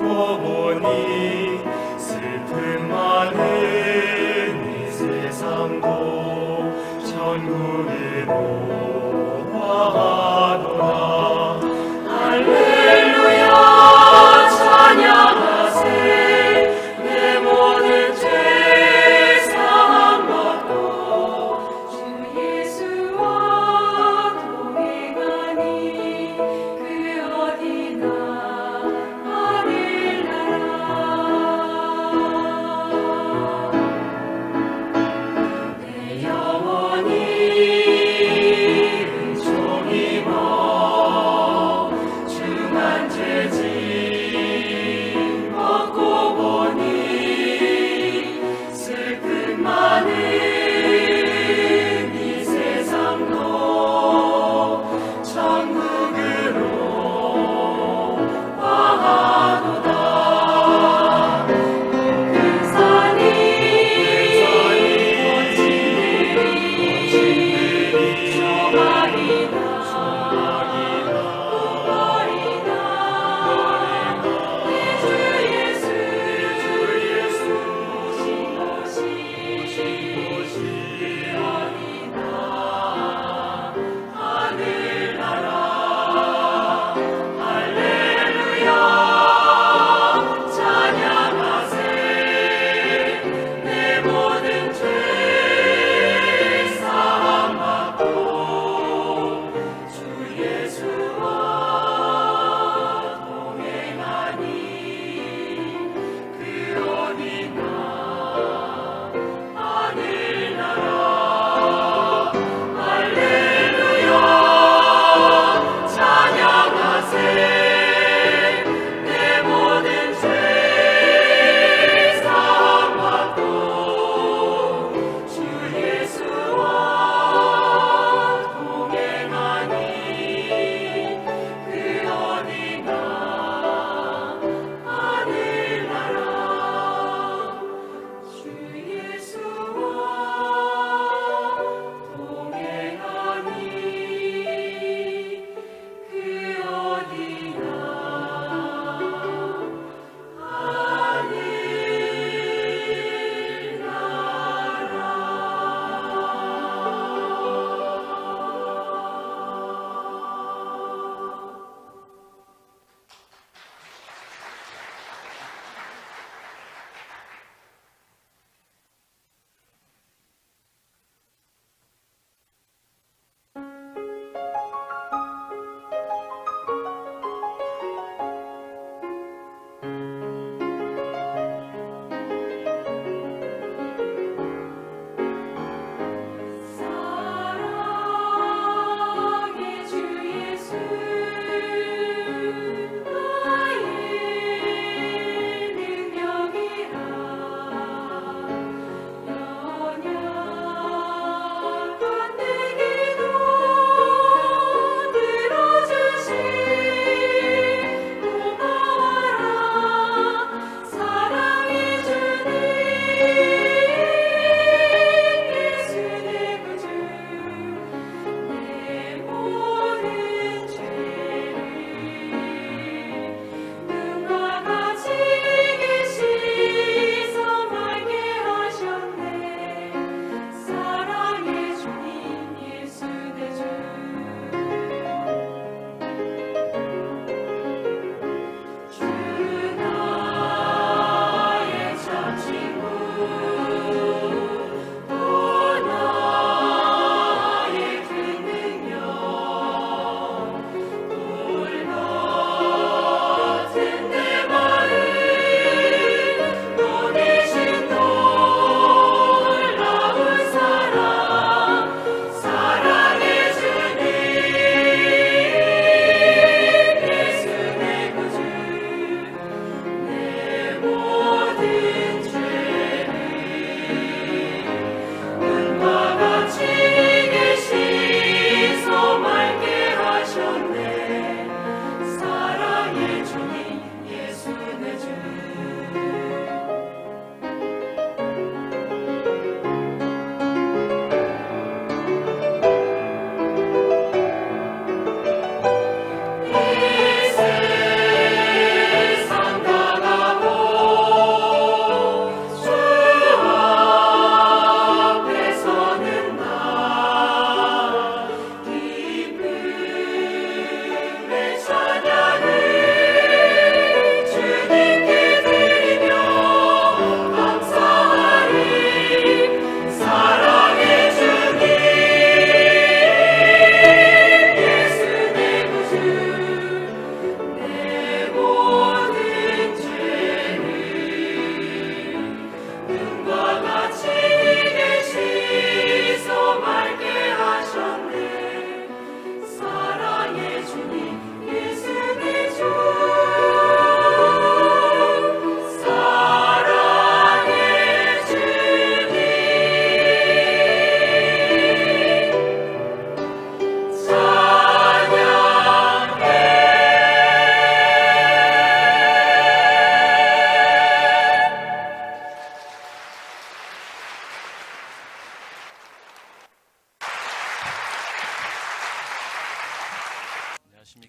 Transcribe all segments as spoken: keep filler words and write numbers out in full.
보니, 슬픔 많은 이 세상도 천국으로 화하도다. 할렐루야, 찬양하세. 내 모든 죄 사함 받고 주 예수와 동행하니 그 어디나 아릴라라.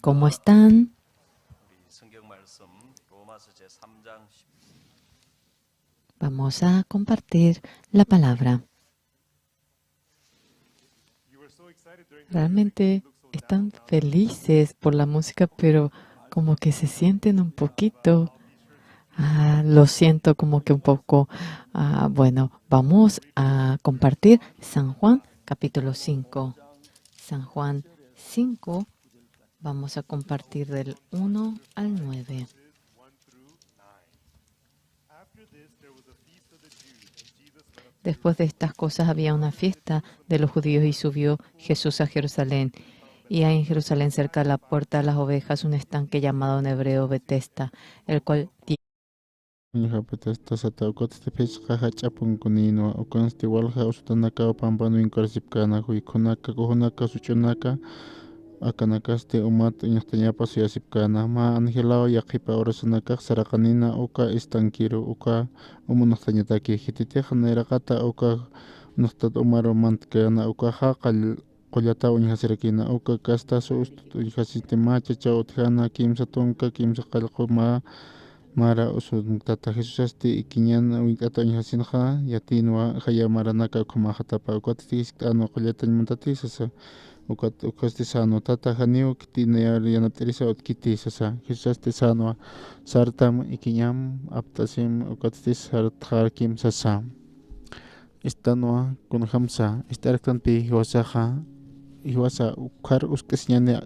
¿Cómo están? Vamos a compartir la palabra. Realmente están felices por la música, pero como que se sienten un poquito. Ah, lo siento como que un poco. Ah, bueno, vamos a compartir San Juan capítulo cinco. San Juan cinco, vamos a compartir del uno al nueve. Después de estas cosas había una fiesta de los judíos y subió Jesús a Jerusalén. Y hay en Jerusalén, cerca de la puerta de las ovejas, un estanque llamado en hebreo Betesda, el cual tiene... Uñja Betesda sata, ukatsti phisqa jach'a punkunïnwa, ukansti walja usutanakaw pampan winkarasipkäna, juykhunaka, kujunaka, such'unaka, akanakasti umat uñjtañapa suyasipkäna. Mä angelaw yaqhipa urasanakax saraqanïna uka estanqueru, uka um uñjtañataki. Khititix nayraqata uka uñjtat umaru mantkäna, ukaxa qall-, qullataw uñjasirakïna, uka kasta sustut uñjasisti mä chachaw utjäna, kimsa tunka kimsa qallqu mä mara usuntata. Jesusasti ikiñan uñt'ata uñjasinxa yatïnwa, jaya maranaka ukhamäxatapa. Ukatsti jiskt'änwa, qullatañ mantati sasa. Ukat ukasti sänwa, tata, janiw khiti nayar yanapt'irisa utkiti sasa. Jesusasti sänwa, sartam, ikiñam apt'asim, ukatsti sartxarakim sasa. Istanwa kunjamsa ist'araktanpi jiwasaxa, jiwasa ukhar usk'asiñani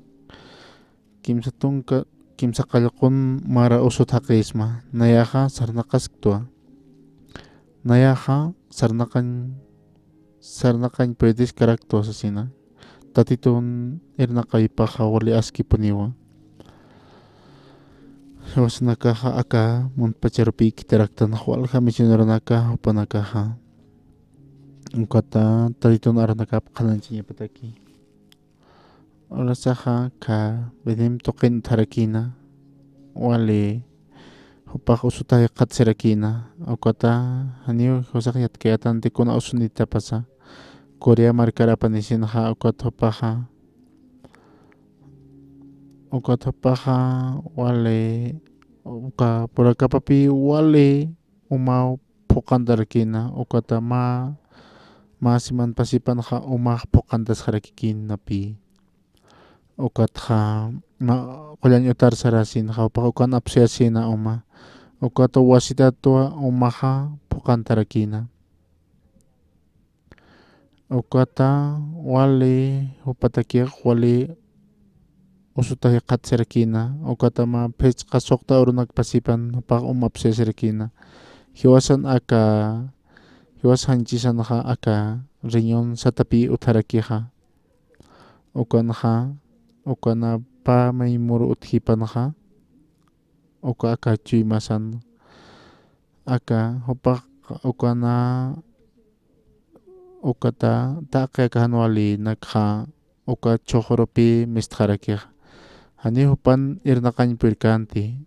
kimsa tunka kimsa qallqun mara usut jaqïsma, nayaxa sarnaqasktwa. Nayaxa sarnaqañ, sarnaqañ puedeskaraktwa sasina. Tatitun irnaqawipaxa wali askipuniwa. Jiwasanakaxa aka muntpacharupi khitiraktanax walja misioneronaka jupanakaxa. Ukata Tatitun aranakap qhanañchañapataki. Urasaxa kha Belén tuqin utjarakïna, wali jupax usuta jikxatsirakïna, ukata janiw jiwasax yatkayatanti kuna usunitapasa. Corea markar apanisinxa ukat jupaxa, ukat jupaxa wali, uka purakapapï wali umaw phuqantarakïna, ukata mä, mä siman pasipanxa umax phuqantasxarakikïnapï. Ukatxa mä qullañ utar sarasinxa, jupax ukan apsuyasïna uma. Ukat wasitatwa umaxa phuqantarakïna. Ukata wali jupatakix wali usuta jikxatsirakïna, ukata mä phisqa suxta urunak pasipan jupax um apsuyasirakïna. Jiwasan aka, jiwas janchisanxa aka riñon satapï utjarakixa. Ukanxa, ukana pä may muru utjipanxa, uka aka chuymasan, aka jupax ukana ukata taqi aka jan walinakxa uka chhuxurupï mistxarakixa. Janiw jupan irnaqañ purkänti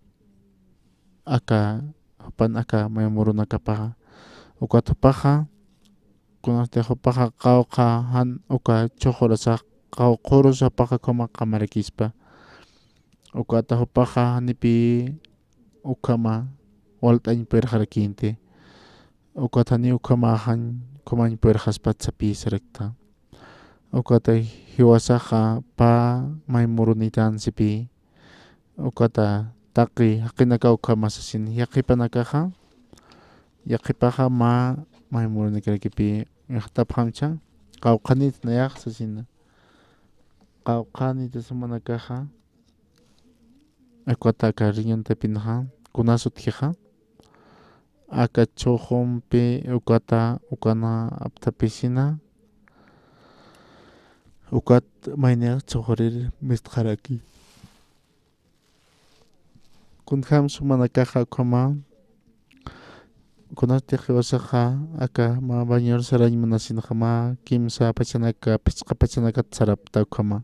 aka, jupan aka may murunakapaxa. Ukat jupaxa, kunasti jupaxa qawqha jan uka chhuxurasax qawqhurus jupaxa ukhama qamarakispa. Ukata jupaxa janipï ukhama walt'añ purxarakïnti. Ukat janiw ukhamaxañ, ukhamañ purxaspat sapï sarakta. Ukata jiwasaxa pä may murunitansipï. Ukata taqi jaqinakaw ukhama sasin, yaqhipanakaxa, yaqhipaxa mä may murunikarakipï, yaqtapxamcha, qawqhanit nayax sasina. Qawqhanit sumanakaxa, ukata aka riñontapinxa, kunas utjixa, aka chhuxumpi ukata ukana apthapisina, ukat mayniw chhuxurir mistxaraki. Kunjam sumanakaxa ukhama, kunasti jiwasaxa aka mä bañor sarañ munasinxa mä kimsa pachanaka, phisqa pachanakat sarapta ukhama.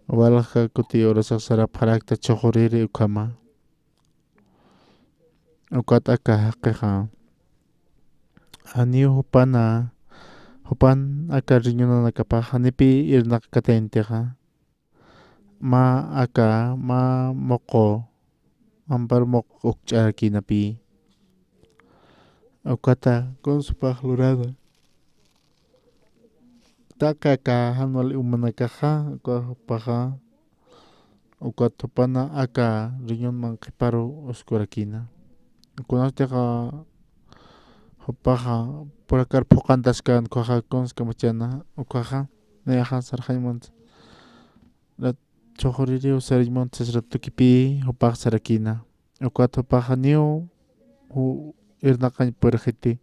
Walja kuti urasax sarapxarakta chhuxuriri ukhama. Ukat aka jaqixa, janiw jupana, jupan aka riñonanakapax janipï irnaqkatayntixa, mä aka, mä muqu, ampar muqu ukch'arakïnapï. Ukata kuns jupax lurana. Taqi aka jan wali umanakaxa, uka jupaxa, ukat jupana aka riñón manqhiparu uskurakïna. Kunasatixa jupaxa purakar phuqantaskän ukhaxa kuns kamachana, ukhaxa nayaxa sarxañ munta. Rat chhuxuririw sarañ munta sas ratukipï jupax sarakïna. Ukat jupaxa niw ju irnaqañ purxiti.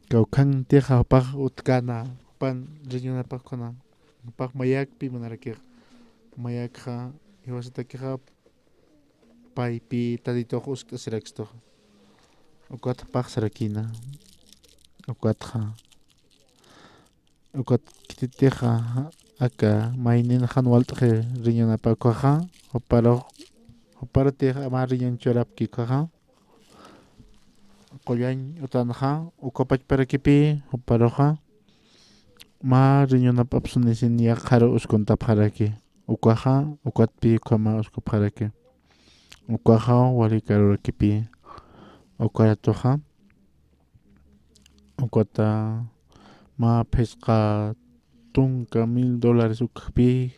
Kawkhantixa jupax utjkäna, jupan riñonapakuna, jupax mayakpi munarakixa. Mayakxa, jiwasatakixa, paypï Tatitux uskt'asirakstuxa. Ukat jupax sarakïna. Ukatxa. Ukat khititixa aka maynin jan walt'xi riñonapakxa, juparux, juparutix mä riñon churapki ukhaxa. Qullañ utanxa, uka pachparakipï, juparuxa. Mä riñonap apsunisin yaqharu uskuntapxaraki. Ukaxa, ukatpï ukhama uskupxaraki. Ukaxa, wali karurakipï. Ukaratuxa. Ukata mä phisqa tunka mil dólares ukxpï.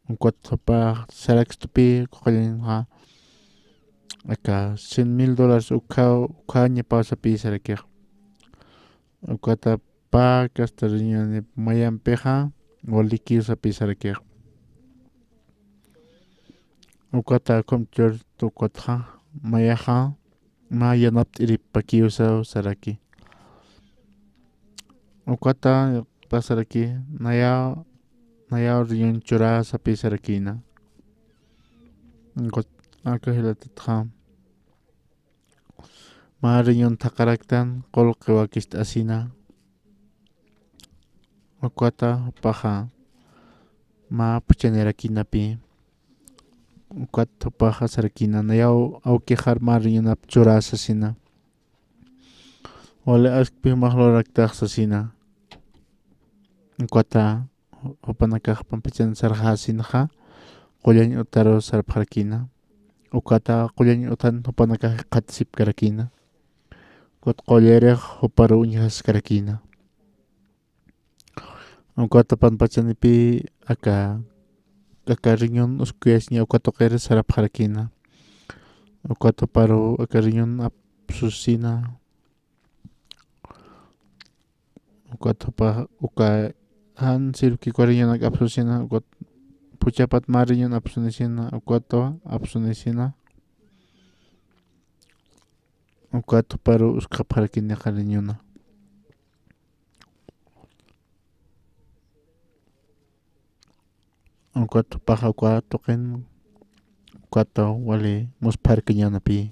Ukat jupax sarakstupï, qullañxa aka cien mil dólares ukha, ukhañapaw sapï sarakix. Ukata pä kasta riñonip mayampixa, walikiw sapï sarakix. Ukata ukham churtu ukatxa, mayaxa, mä yanapt'iripakiwsaw saraki. Ukata pasaraki, nayaw, nayaw riñon churä sapï sarakïna. Ukat aka jilatatxa. Mä riñon thaqharaktan qullqi wakicht'asina. Ukata jupaxa mä phuchhanirakïnapï. Ukat jupaxa sarakïna, nayaw awkixar mä riñonap churä sasina. Wali askpi jumax luraraktax sasina. Ukata jupanakax pampachan sarxasinxa, qullañ utaru sarapxarakïna. Ukata qullañ utan jupanakax jikxatasipkarakïna. Ukat qullarix juparu uñjaskarakïna. Ukat jupan pachanipï aka, aka riñon uskuyasiña uka tuqir sarapxarakïna. Ukat juparu aka riñon apsusina. Ukat jupa, uka jan sirvki uka riñonak apsusina, ukat phuchhapat mä riñon apsunisina, ukat apsunisina. Ukat juparu uskxapxarakïna yaqha riñona. Ukat jupaxa uka tuqin, ukat wali muspharkañänapï.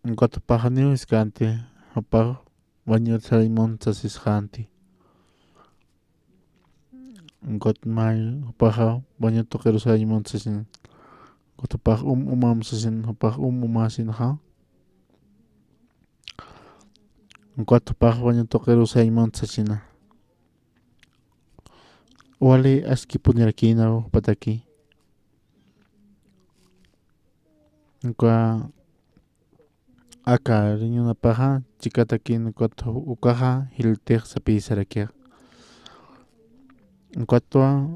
Ukat jupaxa niw jiskt'anti, jupax wañut sarañ munta sasisxänti. Ukat may jupaxa wañut tuqiru sarañ munta sasin. Ukat jupax um umam sasin, jupax um umasinxa. Ukat jupax wañut tuqiru sarañ munta sasina. Wali askipunirakïna jupataki. Uka aka riñonapaxa chikatakin ukat ukaxa jiltix sapï sarakix. Ukatwa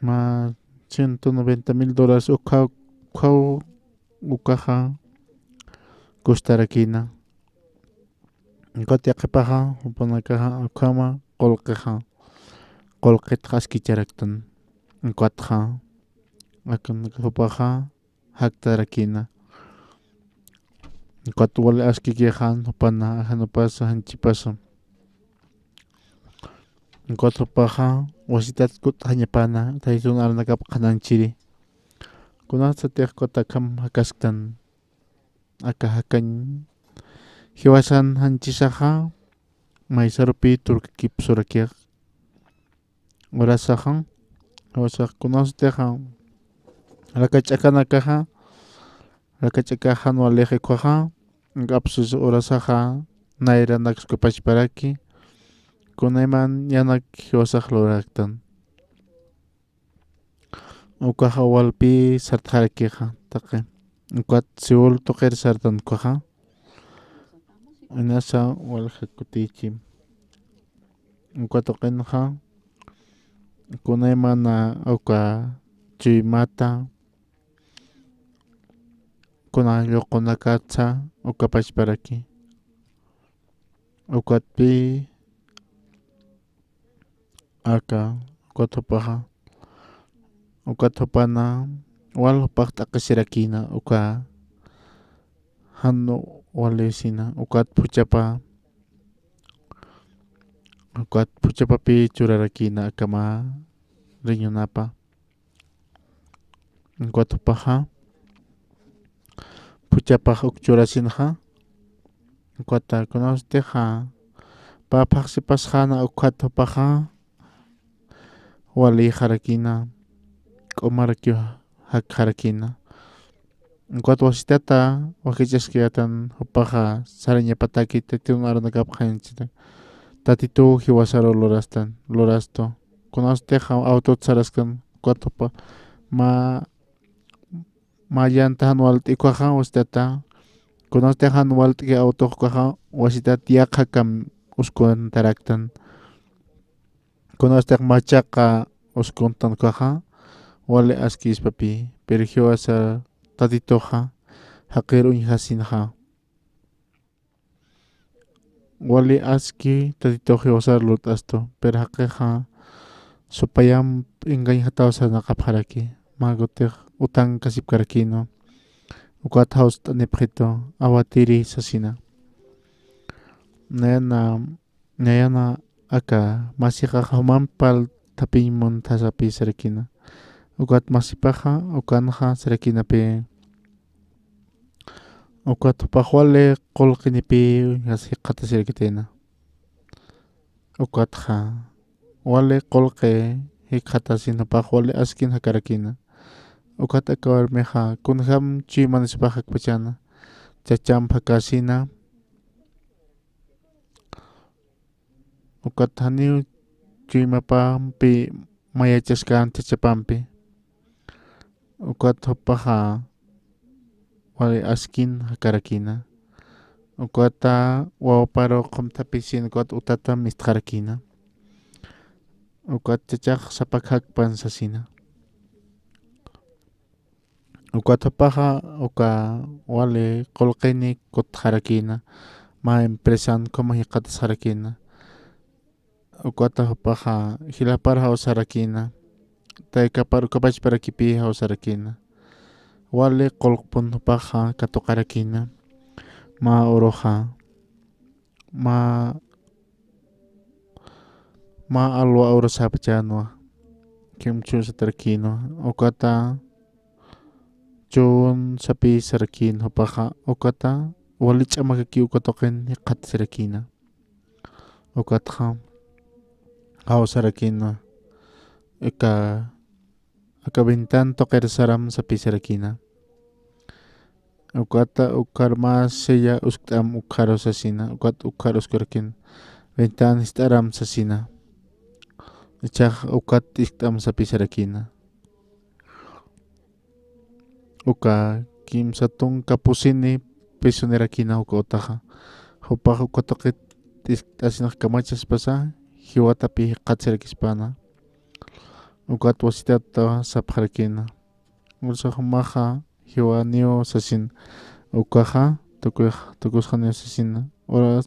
mä ciento noventa mil dólares ukha, ukhaw ukaxa kustarakïna. Ukat yaqhipaxa jupanakaxa ukhama qullqixa, qullqitxa askicharaktan. Ukatxa akan jupaxa jaktarakïna. Ukat wali askikixa jan jupana, jan jupasa, janchipasa. Ukat jupaxa wasitat kut'jañapana, taytun arunakap qhanañchiri. Kunasatix ukat akham jakasktan, aka jakañ jiwasan janchisaxa, maysarupi turkakipsurakix. Urasaxa, jiwasax kunasatixa, rakach'akanakaxa, Aka ch'akax jan walix ukkhaxa, apsus urasaxa, nayranak uka pachparaki, kunayman yanak jiwasax luraktan. Ukaxa walpi sartxarakixa, taqi. Ukat Seol tuqir sartan ukaxa. Inasa walja kutichi. Uka tuqinxa, kunaymana uka chuymata, kuna lluqunakatsa uka pachparaki. Ukatpi aka, ukat jupaxa, ukat jupana, wal jupax t'aqisirakïna, uka jan walisina, ukat phuchhapa, ukat phuchhapapi churarakïna, aka mä riñunapa. Ukat jupaxa, phuchhapax uk churasinxa, ukata kunawstixa, pä phaxsipasxäna ukat jupaxa, walïxarakïna, k'umarakiw jakxarakïna. Ukat wasitata, wakichaskayätan jupaxa, sarañapataki Tatitun arunakapxañachita. Tatituw jiwasaru lurastan, lurastu. Kunawstixa awtot saraskan, ukat jupa, mä, mä llanta jan walt'i ukkhaxa, wasitata. Kunawstixa jan walt'i awtox ukkhaxa, wasitat yaqhakam uskuntaraktan. Kunawstixa machaqa uskuntan ukkhaxa, wali askïspapï, pero jiwasa Tatituxa, jaqir uñjasinxa. Wali aski Tatitux jiwasar lurt'astu, pero jaqixa supayamp engañjataw sarnaqapxaraki, mä kutix utankasipkarakïnwa, ukat jawst'anipxitu, awatiri sasina. Nayana, nayana aka masixa jumamp pal thapiñ munthasapï sarakïna. Ukat masipaxa, ukanxa sarakïnapï. Ukat jupax wali qullqinipï uñjas jikxatasirakitayna. Ukatxa, wali qullqi jikxatasin jupax wali askin jakarakïna. Ukat aka warmixa, kunjam chuymanispax jakpachäna, chachamp jakäsina. Ukat janiw chuymapampi mayachaskän chachapampi. Ukat jupaxa wali askin jakarakïna. Ukata wawparu qumthapisin ukat utata mistxarakïna. Ukat chachax sapak jakpan sasina. Ukat jupaxa uka wali qullqini kutxarakïna, mä empresan como jikxatasxarakïna. Ukata jupaxa jilapar jawsarakïna, taykapar uka pachparakipï jawsarakïna. Wali qullqpun jupaxa katuqarakïna, mä uruxa, mä, mä alwa urasapachänwa, kimchhüsatarakïnwa, ukata chun sapïsarakïn jupaxa, ukata wali ch'amakakiw uka tuqin jikxatasirakïna. Ukatxa jawsarakïna, aka, aka ventan tuqir saram sapïsarakïna. Ukata ukkar mä silla uskt'am ukkharu sasina, ukat ukkar uskarakïn, ventan jist'aram sasina. Jichhax ukat t'iskt'am sapïsarakïna. Uka kimsa tunka pusini pisunirakïna uka utaxa. Jupax uka tuqit t'iskt'asinx kamachaspasa, jiwatapï jikxatasirakispäna. Ukat wasitata sapxarakïna. Ursa jumaxa jiwaniw sasin. Ukaxa tukuy, tukusxaniw sasina. Uras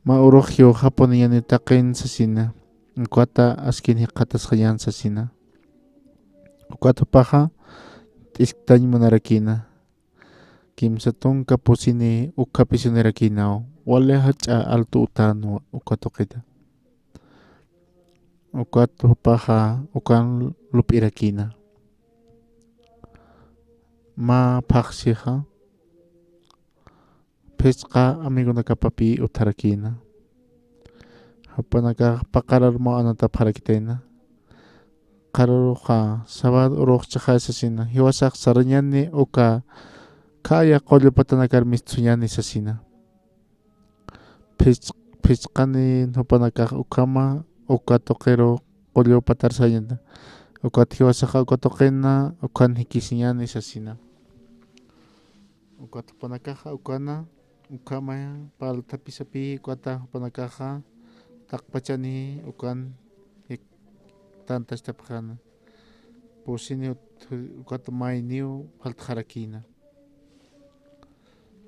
mä urux jiwxapuniñani taqin sasina. Ukata askin jikxatasxañän sasina. Ukat jupaxa t'isktañ munarakïna. Kimsa tunka pusini ukkha pisunirakïnaw. Wali jach'a altu utänwa uka tuqita. Ukat jupaxa ukan lup'irakïna. Mä phaxsixa phisqa amigonakapapï utjarakïna. Jupanakax paqarar mä anatapxarakitayna. Qhararuxa, sábado urux ch'axay sasina, jiwasax sarañani uka Khaya qullu patanakar mistsuñani sasina. Phis-, phisqani jupanakax ukhama, uka tuqiru qullu patar sañata. Ukat jiwasaxa uka tuqina, ukhan jikisiñani sasina. Ukat jupanakaxa ukana, ukhama, palthapisapi, ukata jupanakaxa, taqpachani, ukan, jik-, tantachtapxana. Pusini ut-, ukat mayniw, faltxarakina.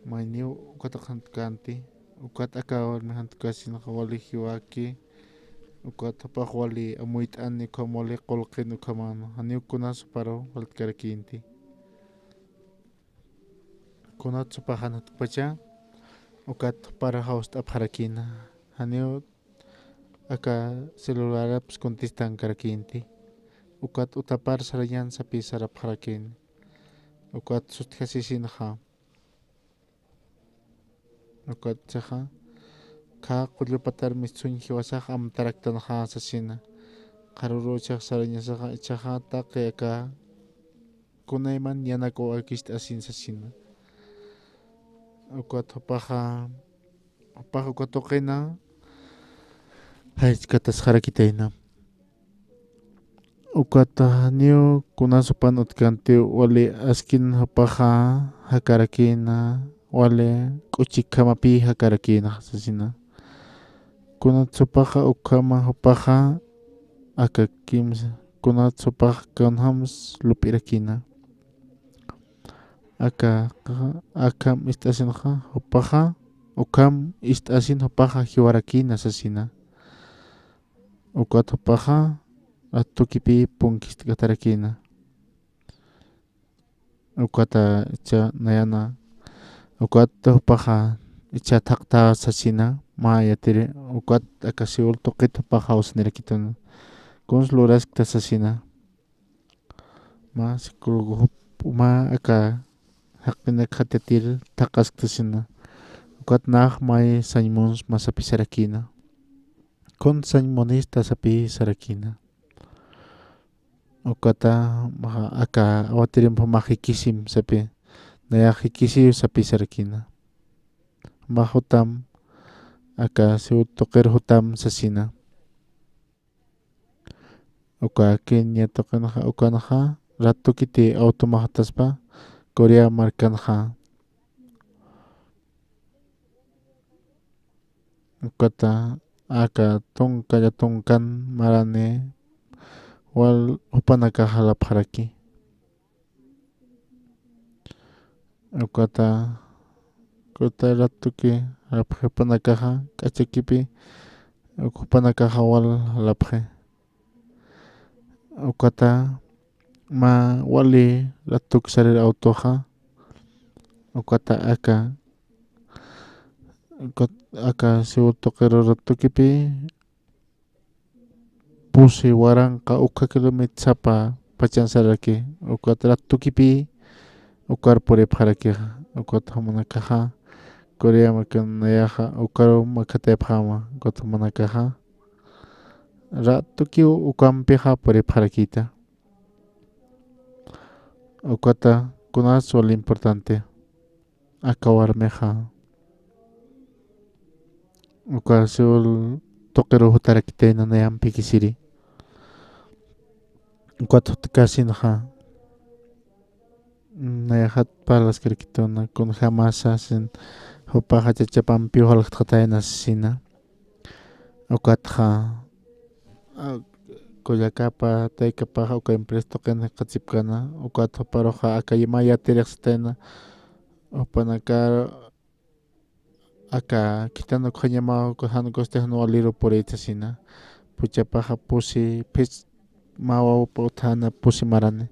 Mayniw ukat qhantkänti, ukat aka warmi qhantkasinxa wali jiwaki, ukat jupax wali amuyt'ani, ukham wali qullqin ukhaman, janiw kunas juparu faltkarakïnti. Kunat jupax jan jutpacha, ukat jupar jawst'apxarakïna, janiw aka celularapis contestankarakinti. Ukat utapar sarañan sapi sarapxarakini. Ukat sutjasisinxa. Ukat chaxa, khä qullupatar mistsuñ jiwasax amtaraktanxa sasina. Qharüruchax sarañasaxa, ichaxa taqi aka kunayman yanakuw akist'asin sasina. Ukat jupaxa, jupax uka tuqina, jaychkatasxarakitayna. Ukat janiw kunas jupan utkantiw wali askin jupaxa jakarakïna, wali k'uchikhamapi jakarakïna sasina. Kunat jupaxa ukhama jupaxa aka kimsa, kunat jupax kunjams lup'irakïna. Aka, akham ist'asinxa, jupaxa, ukham ist'asin jupaxa jiwarakïna sasina. Ukat jupaxa, atukipi punkist'katarakïna. Ukata icha nayana, ukat jupaxa icha thaqta sasina, mä yatiri, ukat aka Seúl tuqit jupaxa jawsanirakituna. Kuns luraskta sasina. Mä psicólogo jup-, mä aka jaqinak jatyatir thaqaskta sasina. Ukat nax may sañ muns mä sapisarakïna. Kuns sañ munista sapisarakïna. Ukata, maxa, aka awatirimp jumax jikisim sapi, nayax jikisiw sapisarakïna. Jumax jutam, aka Seúl tuqir jutam sasina. Uka Kenia tuqinxa, ukanxa, ratukiti automax jutaspa, Corea markanxa. Ukata aka tunka, tunkan marani wal jupanakax jalapxaraki. Ukata, ukata ratuki jalapxi jupanakaxa, k'achakipi, uk jupanakaxa wal jalapxi. Ukata mä wali ratuk sarir autoxa, ukata aka, ukat aka Seúl tuqiru ratukipi, pusi waranqa ukha kilómetro sapa pachan sararaki, ukat ratukipi, ukar puripxarakixa, ukat jumanakaxa, Corea markan nayaxa, ukaru makhatayapxäma, ukat jumanakaxa, ratukiw ukampixa puripxarakïta. Ukata kunas wal importante, aka warmixa, uka Seúl tuqiru jutarakitayna nayampikisiri. Ukat jutkasinxa, nayaxat parlaskarakituna, kunjämasa sasin, jupaxa chachapampiw jalxtxatayna sasina. Ukatxa, a, kullakapa, taykapaxa uka empresa tuqin jikxatsipkana, ukat juparuxa aka mä yatirix satayna, jupanakar aka khitan ukhañamaw, jan kusti jan waliru purït sasina. Phuchhapaxa pusi, phis mä wawpa utjäna pusi marani.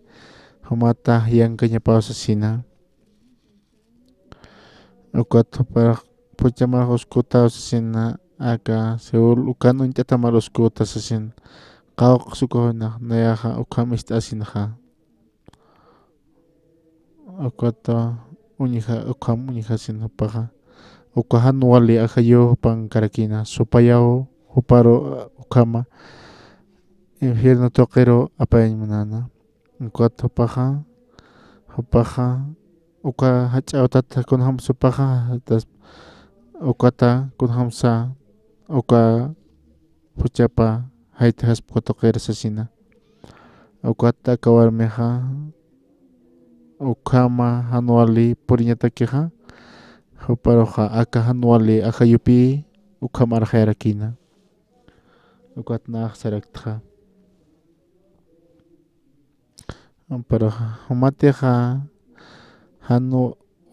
Jumata yankañapaw sasina. Ukat jupar phuchhamar uskuta sasina, aka Seúl ukan uñt'atamar uskuta sasin. Qawqha sukujunix nayaxa ukham ist'asinxa. Ukata uñja, ukham uñjasin jupaxa. Uka jan wali ajayu jupankarakïna, supayaw juparu ukhama infierno tuqiru apayañ munäna. Ukat jupaxa, jupaxa uka jach'awtat kunjamsa jupaxa, tas-, ukata kunjamsa uka phuchhapa jaytjaspa uka tuqir sasina. Ukat aka warmixa ukhama jan wali puriñatakixa, juparuxa aka jan wali ajayupï ukham arxayarakïna. Ukat nax saraktxa. Pero jumatixa jan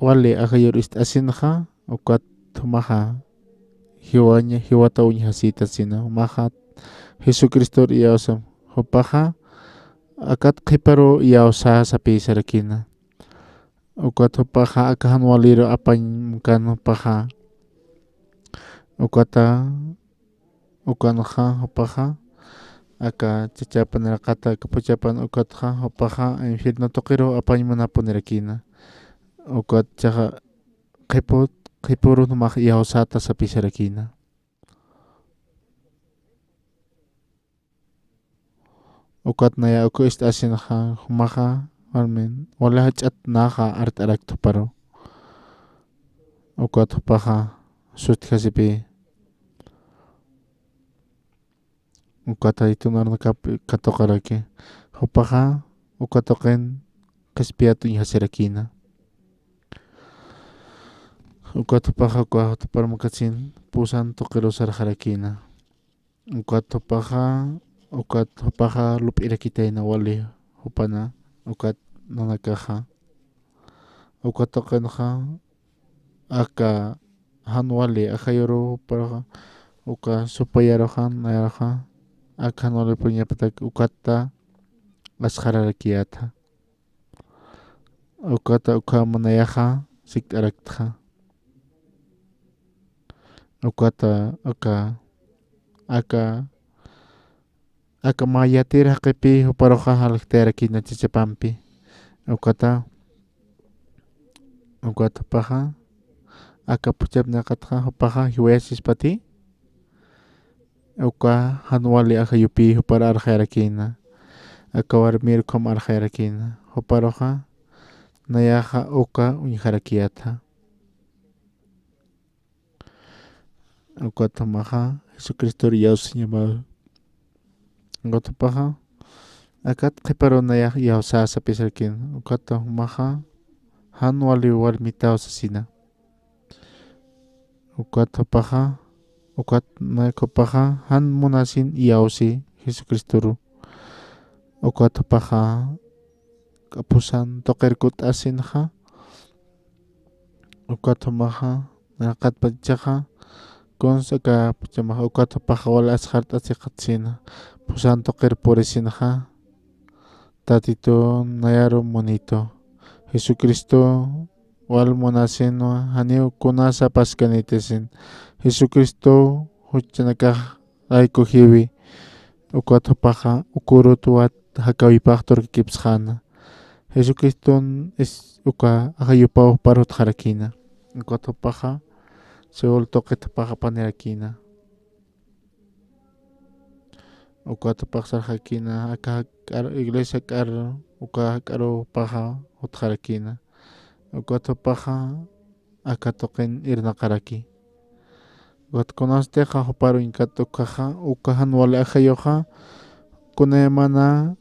wali ajayur ist'asinxa, ukat jumaxa jiwaña, jiwata uñjasïtasina, jumaxa Jesucristor iyawsam, jupaxa akat qhiparu iyawsä sapïsarakïna. Ukat jupaxa aka jan waliru apañ mukan jupaxa. Ukata ukanxa jupaxa aka chachapaniraqata aka phuchhapan ukatxa jupaxa infierno tuqiru apañ munapunirakïna. Ukat chaxa qhipu, qhipurun jumax iyawsäta sapïsarakïna. Ukat naya uka ist'asinxa jumaxa warmin wali jach'at naxa art'arakt juparu. Ukat jupaxa sutjasipï. Ukat jaytun arnakap katuqaraki. Jupaxa uka tuqin qhispiyat uñjasirakïna. Ukat jupaxa uka jutuparmakatsin pusan tuqiru sarxarakïna. Ukat jupaxa, ukat jupaxa lup'irakitayna wali jupana, ukat nanakaxa. Ukat tuqinxa aka jan wali ajayuru juparuxa, uka supayaruxa, nayaruxa, aka jan wali puriñapatak ukata asxararakiyätxa. Ukata ukhama nayaxa sikt'araktxa. Ukata aka, aka, aka mä yatir jaqipï juparuxa jaljtayarakïna chachapampi. Ukata, ukat jupaxa aka phuchhapnaqatxa jupaxa jiwayasispati. Uka jan wali ajayupï jupar arxayarakïna. Aka warmir ukham arxayarakïna. Juparuxa nayaxa uka uñjarakiyätxa. Ukat jumaxa Jesucristor iyawsañamaw. Ukat jupaxa akat qhiparu nayax iyawsä sapïsarakïna. Ukat jumaxa jan wali warmitaw sasina. Ukat jupaxa, ukat nayak jupaxa jan munasin iyawsi Jesucristoru. Ukat jupaxa k'aphusan tuqir kutt'asinxa. Ukat jumaxa, nayaqatpachaxa, kuns aka phuchhamaxa, ukat jupaxa wal asxart'asiqatsina, phusan tuqir purisinxa. Tatitun nayaru munitu. Jesucristo wal munasinwa, janiw kunasa paskanïtasin. Jesucristo juchanakax raykuxiwi, ukat jupaxa ukurut wat jakawipax turkakipsxäna. Jesucriston is uka ajayupaw juparut utjarakïna. Ukat jupaxa Seol tuqit jupax apanirakïna. Ukat jupax sarxakïna, aka jak'ar, iglesia jak'ar, uka jak'aruw jupaxa utjarakïna. Ukat jupaxa aka tuqin irnaqaraki. Ukat kunasti juparuñkat ukaxa, uka jan wali ajayuxa, kunaymana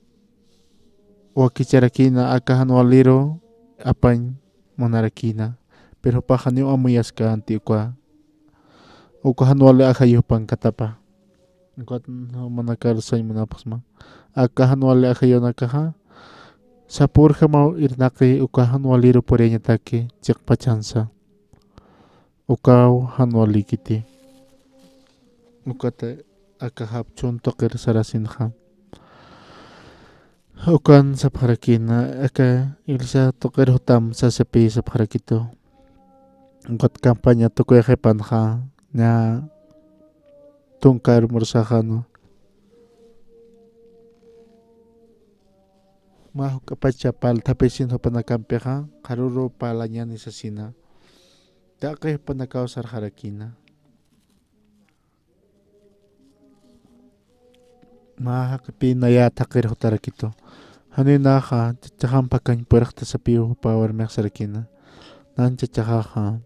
wakicharakïna aka jan waliru apañ munarakïna. Pero jupax janiw amuyaskänti uka, uka jan wali ajayu jupankatapa. Ukat jumanakar sañ munapxsma. Aka jan wali ajayunakaxa sapürjamaw irnaqi uka jan waliru puriyañataki chiqpachansa. Ukaw jan walikiti. Ukat aka japchun tuqir sarasinxa. Ukan sapxarakïna, aka iglesia tuqir jutam sasipï sapxarakitu. Ukat campaña tukuy qhipanxa, ña tunka almorzaxanu. Mä juk'apacha parlthapisin jupanakampixa, qharüru parlañäni sasina. Taqi jupanakaw sarxarakïna. Mä jaqipï naya thaqhir jutarakitu. Janiw naxa, chachaxamp akañ purixta sapï jupa warmix sarakïna. nanchachaxaxa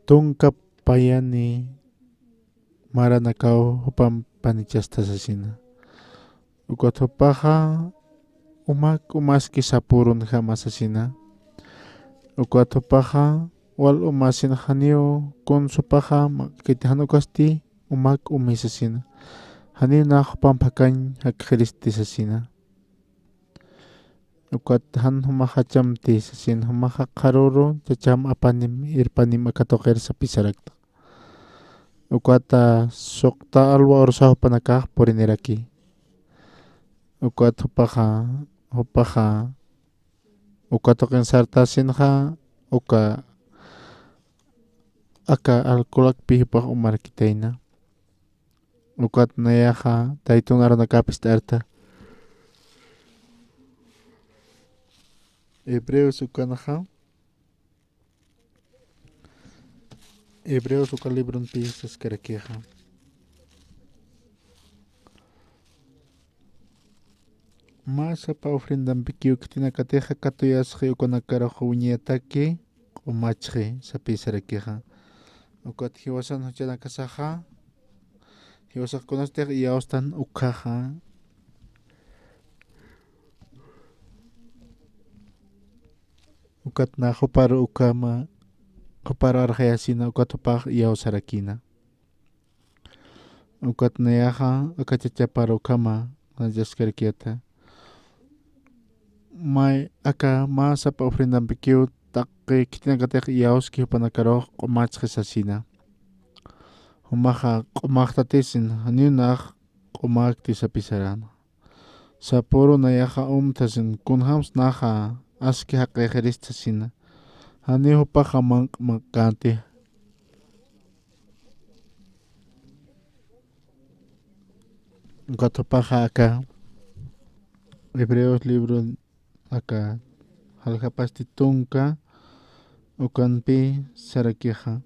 tunka payani maranakaw jupamp panichasta sasina. Ukat jupaxa umak umaski sapürunjama sasina. Ukat jupaxa wal umasin janiw kuns jupaxa mak'kiti jan ukasti umak umi sasina. Janiw nax jupamp jakañ jakxiristi sasina. Ukat jan jumax jachamti sasin, jumaxa qharüru chacham apanim irpanim aka tuqir sapisarakta. Ukata suqta alwa ursa jupanakax puriniraki. Ukat jupaxa, jupaxa, uka tuqin sartasinxa, uka aka alcoholakpi jupax umarkitayna. Ukat nayaxa taytun arunakap ist'arta. Hebreos ukanxa, Hebreos uka libronpi saskarakixa. Mä sapa ofrendampikiw khitinakatixa katuyasxi ukanakarux wiñayataki q'umachxi sapisarakixa. Ukat jiwasan juchanakasaxa, jiwasax kunastix iyawstan ukhaxa. Ukat nax jupar ukhama, jupar arxayasina, ukat jupax iyawsarakina. Ukat nayaxa aka chachapar ukhama nayachaskarakiata. May aka mä sapa ofrendampikiw taqi khitinakatix iyawski jupanakarux q'umachxi sasina. Jumaxa q'umaxtatisin, janiw nax q'umakti sapisarana. Sapüru nayaxa umthasin, kunjams naxa aski jaqïxirist sasina. Janiw jupaxa manq'a manq'känti. Ukat jupaxa aka Hebreos libro aka jaljapasti tunka ukanpi sarakixa.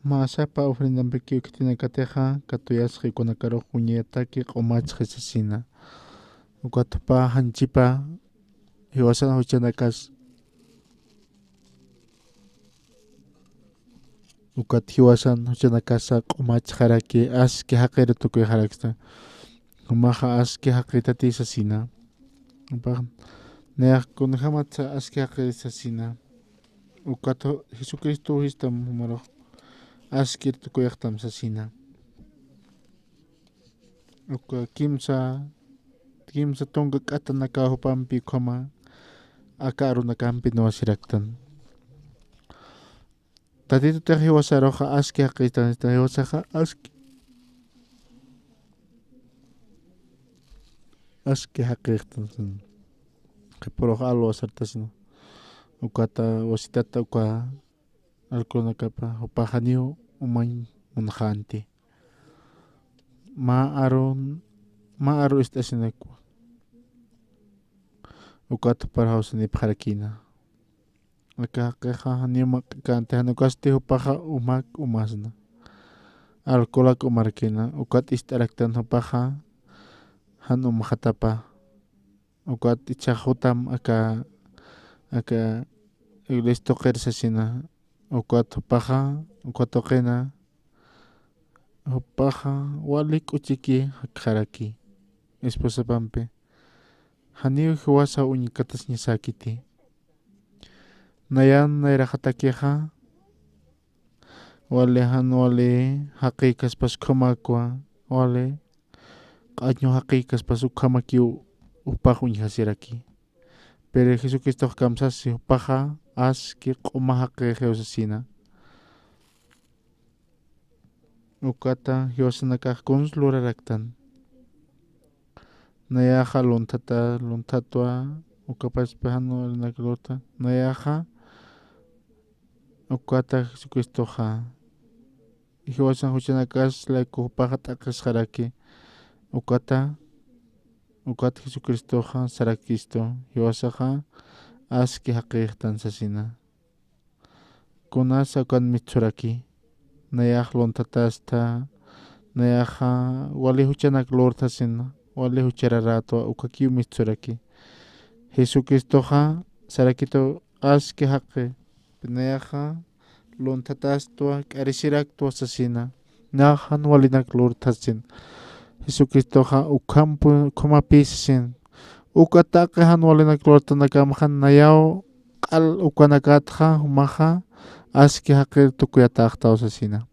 Mä sapa ofrendampikiw khitinakatixa katuyasxi ukanakarux wiñayataki q'umachxi sasina. Ukat jupa janchipa jiwasan juchanakas, ukat jiwasan juchanakasa q'umachxaraki, aski jaqir tukuyxaraksta. Jumaxa aski jaqitati sasina. Jupax nayax kunjamatsa aski jaqir sasina. Ukat Jesucristo sistam jumarux askir tukuyxtam sasina. Uka kimsa, kimsa tunka k'atanaka jupampi ukhama aka arunakampi nuwasiraktan. Tatitutix jiwasaruxa aski jaqïtan, jiwasaxa aski, aski jaqïxtan. Qhipürux alwa sartasina. Ukata wasitata uka alcoholnakapa jupax janiw umañ munxänti. Mä arun, mä aru ist'asinakwa. Ukat jupar jawsanipxarakïna. Aka jaqixa janiw manq'känti, jan ukasti jupaxa umak umasna. Alcoholak umarakïna, ukat ist'araktan jupaxa jan umxatapa. Ukat jichhax jutam aka, aka iglesia tuqir sasina, ukat jupaxa, uka tuqina, jupaxa wali k'uchiki jakxaraki esposapampi. Janiw jiwasa uñkatasiñasäkiti. Nayan nayraxatakixa, wali jan wali jaqïkaspas ukhamakwa, wali q'añu jaqïkaspas ukhamakiw jupax uñjasiraki. Pero Jesucristox kamsasi, jupaxa aski q'uma jaqïxiw sasina. Ukata jiwasanakax kuns luraraktan. Nayaxa lunthata, lunthatwa, ukapachpa jan walinak lurta. Nayaxa ukata Jesucristoxa jiwasan juchanakas layku jupaxa t'aqhisxaraki. Ukata, ukat Jesucristoxa sarakistu, jiwasaxa aski jaqïxtan sasina. Kunasa ukan mistsuraki. Nayax lunthatasta, nayaxa wali juchanak lurthasin, wali juchararätwa, ukakiw mistsuraki. Jesucristoxa sarakitu aski jaqi, nayaxa lunthatastwa, k'arisiraktwa sasina. Nax jan walinak lurthasin. Jesucristoxa ukhampu-, ukhamapï sasin. Uka taqi jan walinak lurtanakamxa nayaw q'al ukanakatxa jumaxa aski jaqir tukuyatäxtaw sasina.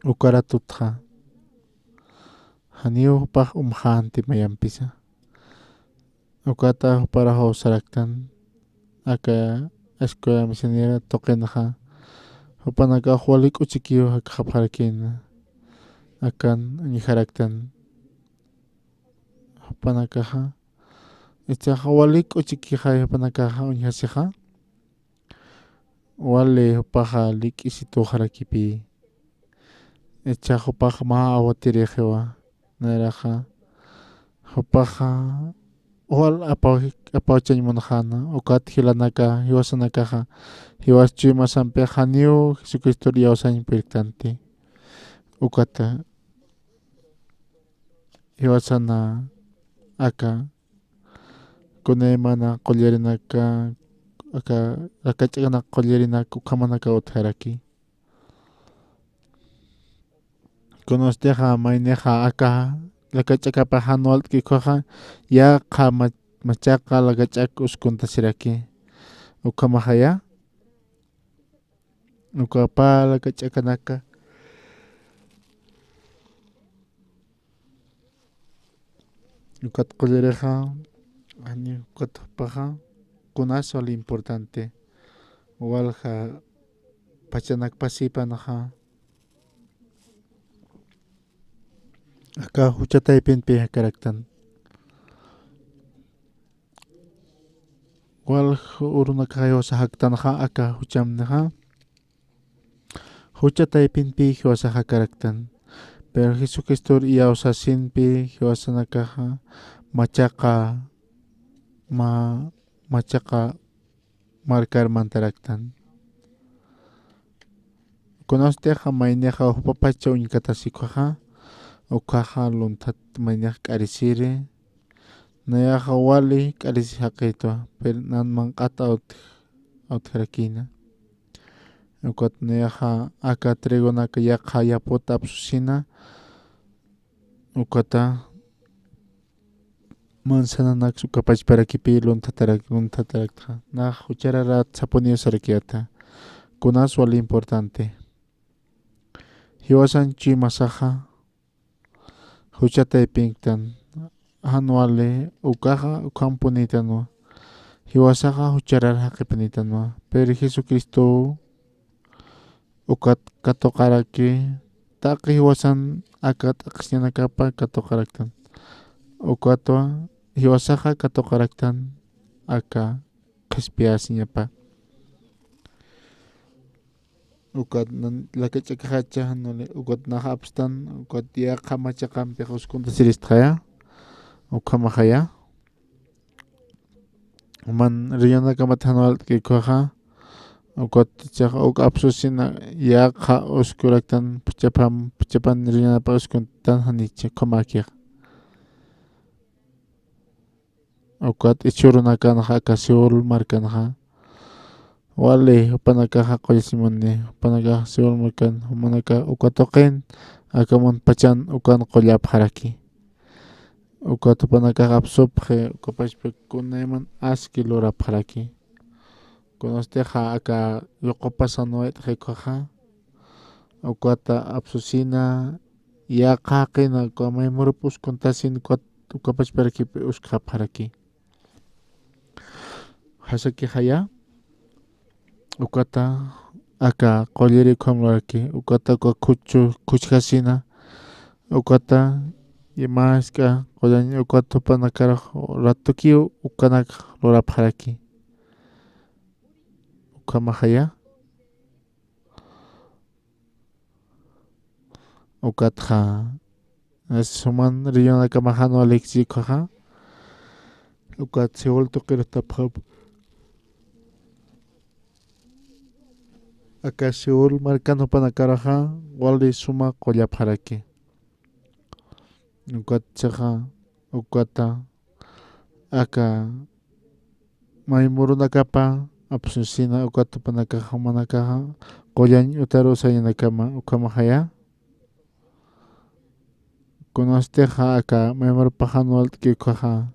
Uka ratutxa janiw jupax umxänti mayampisa. Ukata juparaxw saraktan, aka escuela misionera tuqinxa, jupanakax wali k'uchikiw jakxapxarakïna, akan uñjaraktan jupanakaxa. Ichaxa wali k'uchikixay jupanakaxa uñjasixa, wali jupaxa lik'isituxarakipï. Ichax jupax mä awatirixiwa, nayraxa jupaxa wal apaw-, apawchañ munxäna, ukat jilanaka, jiwasanakaxa, jiwas chuymasampix janiw Jesucristor iyawsañ purktanti. Ukata jiwasana aka kunaymana qullarinaka, aka lakach'akanaka qullarinaka ukhamanaka utjaraki. Kunastixa maynixa aka lakach'akapax jan walt'ki ukhaxa, yaqha ma-, machaqa lakach'ak uskuntasiraki. Ukhamaxaya, uka pä lakach'akanaka. Ukat qullirixa, jani ukat jupaxa, kunas wali importante. Walja pachanak pasipanxa, aka jucha taypinpi jakaraktan. Walja urunakax jiwasa jaktanxa, aka juchamnixa jucha taypinpi jiwasax jakaraktan. Pero Jesucristor iyawsasinpi jiwasanakaxa machaqa, ma-, machaqa markar mantaraktan. Kunastixa maynixa jupapacha uñkatasi ukhaxa, ukhaxa lunthat maynixa k'arisiri, nayaxa wali k'arisi jaqitwa, pero nan manq'at awt-, awtjarakïna. Ukat nayaxa aka trigonaka yaqha yaputa apsusina, ukata manzananaks uka pachparakipï lunthatarak-, lunthatarakta. Nax juchararat sapuniw sarakiyäta. Kunas wali importante. Jiwasan chuymasaxa jucha taypinktan, jan wali ukaxa ukhampunïtanwa. Jiwasaxa jucharar jaqipnïtanwa. Pero Jesucristow ukat katuqaraki, taqi jiwasan aka t'aqhisiñanakapa katuqaraktan. Ukatwa jiwasaxa katuqaraktan aka qhispiyasiñapa. Ukat nan lakach'akaxacha, jan wali ukat nax apstan, ukat yaqha machaqampix uskuntasiristxaya, ukhamaxaya. Man riñanakamat jan walt'ki ukhaxa, ukat chax uk apsusina yaqha uskuraktan, phuchhapam, phuchhapan riñanapa uskuntan janicha ukhamäkix. Ukat ichhurunakanxa aka Seúl markanxa, wali jupanakaxa qullasimuni, jupanakax Seúl markan, jumanakax uka tuqin, aka muntpachan ukan qullapxaraki. Ukat jupanakax apsupxi, uka pachpa kunayman aski lurapxaraki. Kunastixa aka yuqupasan wayt'xi ukhaxa, ukata apsusina, yaqha jaqina, uka maymurup uskuntasin, ukat uka pachparakipi uskxapxaraki. Jasakixaya, ukata aka qulliri ukham luraki, ukata uka khuchu, khuchjasina, ukata ima jisk'a qullañ, ukat jupanakar ratukiw ukanak lurapxaraki. Ukhamaxaya. Ukatxa, suman riñanakamax jan waliksï ukhaxa, ukat Seúl tuqirutapxap. Aka Seúl markan jupanakaruxa wali suma qullapxaraki. Ukat chixa, ukata, aka maymurunakapa apsusina, ukat jupanakaxa jumanakaxa qullañ utaru sañanakama, ukhamajaya. Kunastixa aka maymurupaxa jan walt'ki ukhaxa,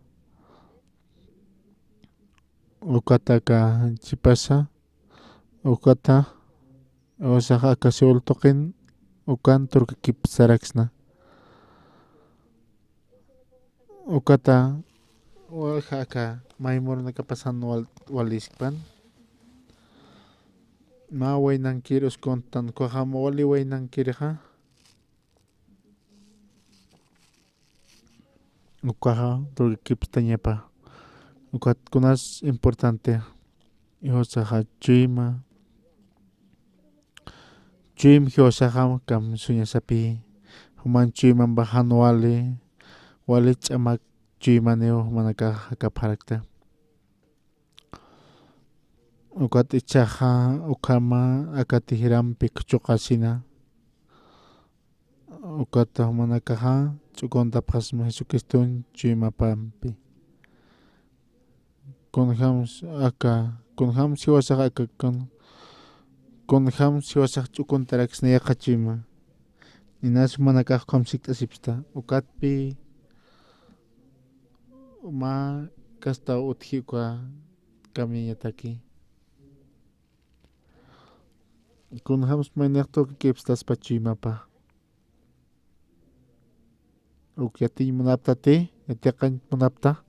ukat aka chipasa, ukata, usaxa aka Seol tuqin ukan turkakipsaraksna. Ukata walja aka maymurunakapasan wal-, waliskpan. Mä waynankir uskuntan, ukhaxa mä wali waynankirxa. Ukaxa turkakipstañapa. Ukat kunas importante. Jiwasaxa chuyma. Chuyma jiwasaxa kamsuñasapi. Juman chuymampa jan wali, wali ch'amak chuymaniw jumanakax jakapxarakta. Ukat ichhaxa ukhama aka tijirampi khuchuqasina. Ukat jumanakaxa ch'ukuntapxasma Jesucriston chuymapampi. Kunjams aka, kunjams jiwasax aka, kun-, kunjams jiwasax ch'ukuntaraksna yaqha chuyma. Inas jumanakax ukham sikt'asipxta. Ukatpi mä kastaw utji uka kamiñataki. Kunjams maynix turkakipstaspa chuymapa. Uk yatiñ munaptati, yatiqañ munapta.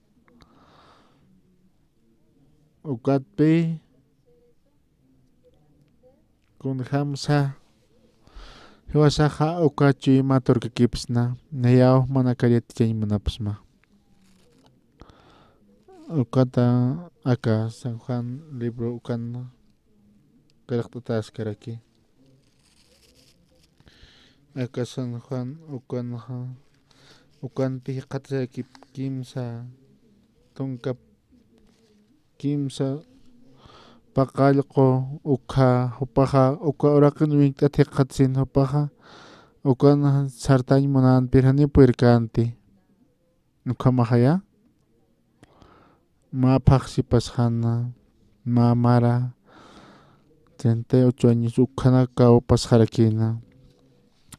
Ukatpi kunjamsa jiwasaxa uka chuyma turkakipsna, nayaw jumanakar yatichañ munapsma. Ukata aka San Juan libro ukan karaqt'ataskaraki. Aka San Juan ukanxa, ukanpi jikxatasaraki kimsa tunka, kimsa paqallqu ukha, jupaxa uka uraqin winkt'at jikxatsin jupaxa, ukan sartañ munänpir janiw purirkänti. Ukhamajaya, mä phaxsipasxana, mä mara, treinta y ocho años ukhanak kawpasxarakïna.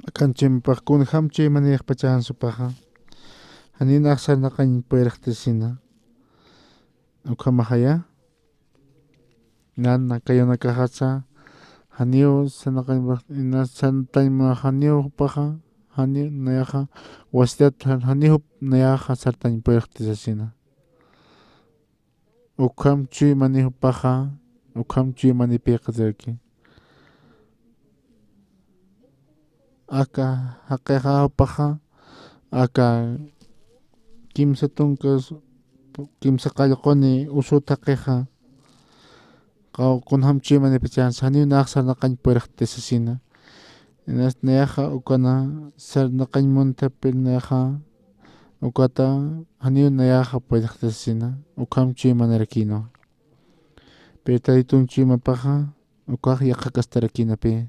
Akan chuymapax kunjam chuymanïxpachansupaxa, janiw nax sarnaqañ puyirxtasina. Ukhamajaya, nana kayunakaxasa, janiw sarnaqañ, inas sartañ munax janiw jupaxa, janiw nayaxa, wasitat jan-, janiw jup nayaxa sartañ puyirxti sasina. Ukham chuymani jupaxa, ukham chuymani piqasaraki. Aka jaqixa jupaxa, aka kimsa tunka, kimsa qallquni usut jaqixa, qaw-, kunjam chuymanipachansa, janiw nax sarnaqañ puyirxti sasina. Inas nayaxa ukana sarnaqañ muntapir nayaxa, ukata janiw nayaxa puyirxti sasina, ukham chuymanirakïnwa. Pero Taytun chuymapaxa, ukax yaqha kastarakïnapï.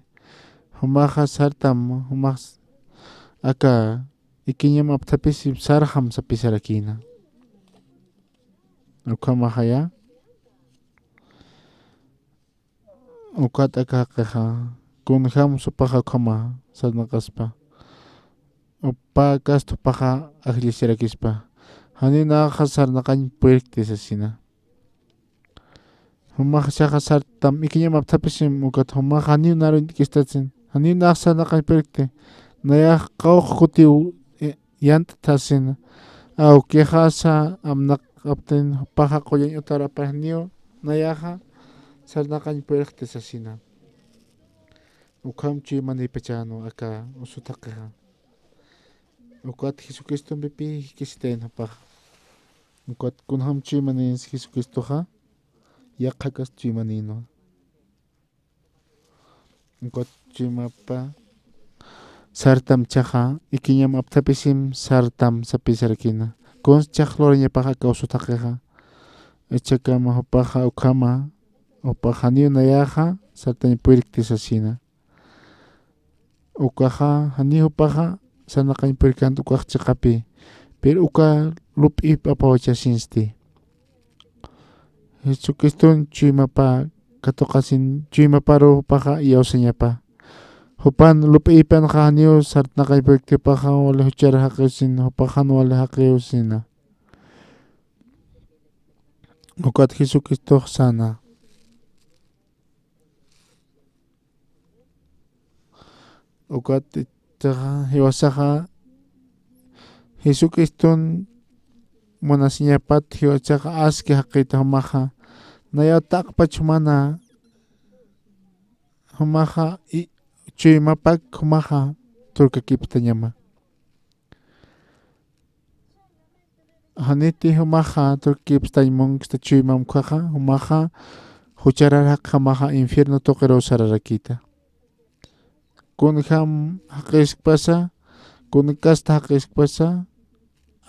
Jumaxa sartam, jumax aka ikiñam apthapisi sarjam sapisarakïna. Ukhamajaya, ukat aka jaqixa, kunjam jupaxa ukhama sarnaqaspa. Jupa kasta jupaxa ajllisirakispa. Janiw naxa sarnaqañ puyirkti sasina. Jumax jichhaxa sartam, ikiñam apthapisim, ukat jumax janiw naruñ t'ikhistasin, janiw nax sarnaqañ puyirkti, nayax qawqha kutiw, e, yant'thasina. Awkixasa amnaqaptin jupaxa qullañ utar aparjaniw, nayaxa sarnaqañ puyirkti sasina. Ukham chuymanipachanwa aka usut jaqixa. Ukat Jesucristompi pï jikisitayn jupaxa. Ukat kunjam chuymaninsa Jesucristoxa, yaqha kasta chuymaninwa. Ukat chuymapa sartam jichhaxa, ikiñam apthapisim sartam sapisarakïna. Kunsa jichhax lurañapaxa aka usut jaqixa. Jichhakama jupaxa ukhama, jupaxa janiw nayaxa sartañ puyirkti sasina. Ukaxa, janiw jupaxa sarnaqañ puyirkänti ukax chiqapi. Pero uka lup'ip apawachasinsti. Jesucriston chuymapa katuqasin, chuymaparu jupaxa iyawsañapa. Jupan lup'ipanxa janiw sarnaqañ purikti, jupaxa wali juchar jaqiwsin, jupaxa jan wali jaqiwsina. Ukat Jesucristox sana. Ukat ichaxa jiwasaxa Jesucriston munasiñapat jiwasaxa aski jaqita jumaxa. Nayaw taqpach jumana jumaxa i-, chuymapak jumaxa turkakipstañama. Janiti jumaxa turkakipstañ munksta chuymam ukhaxa, jumaxa jucharar jaqjamaxa infierno tuqiruw sararakita. Kunjam jaqiskpasa, kunkasta jaqiskpasa,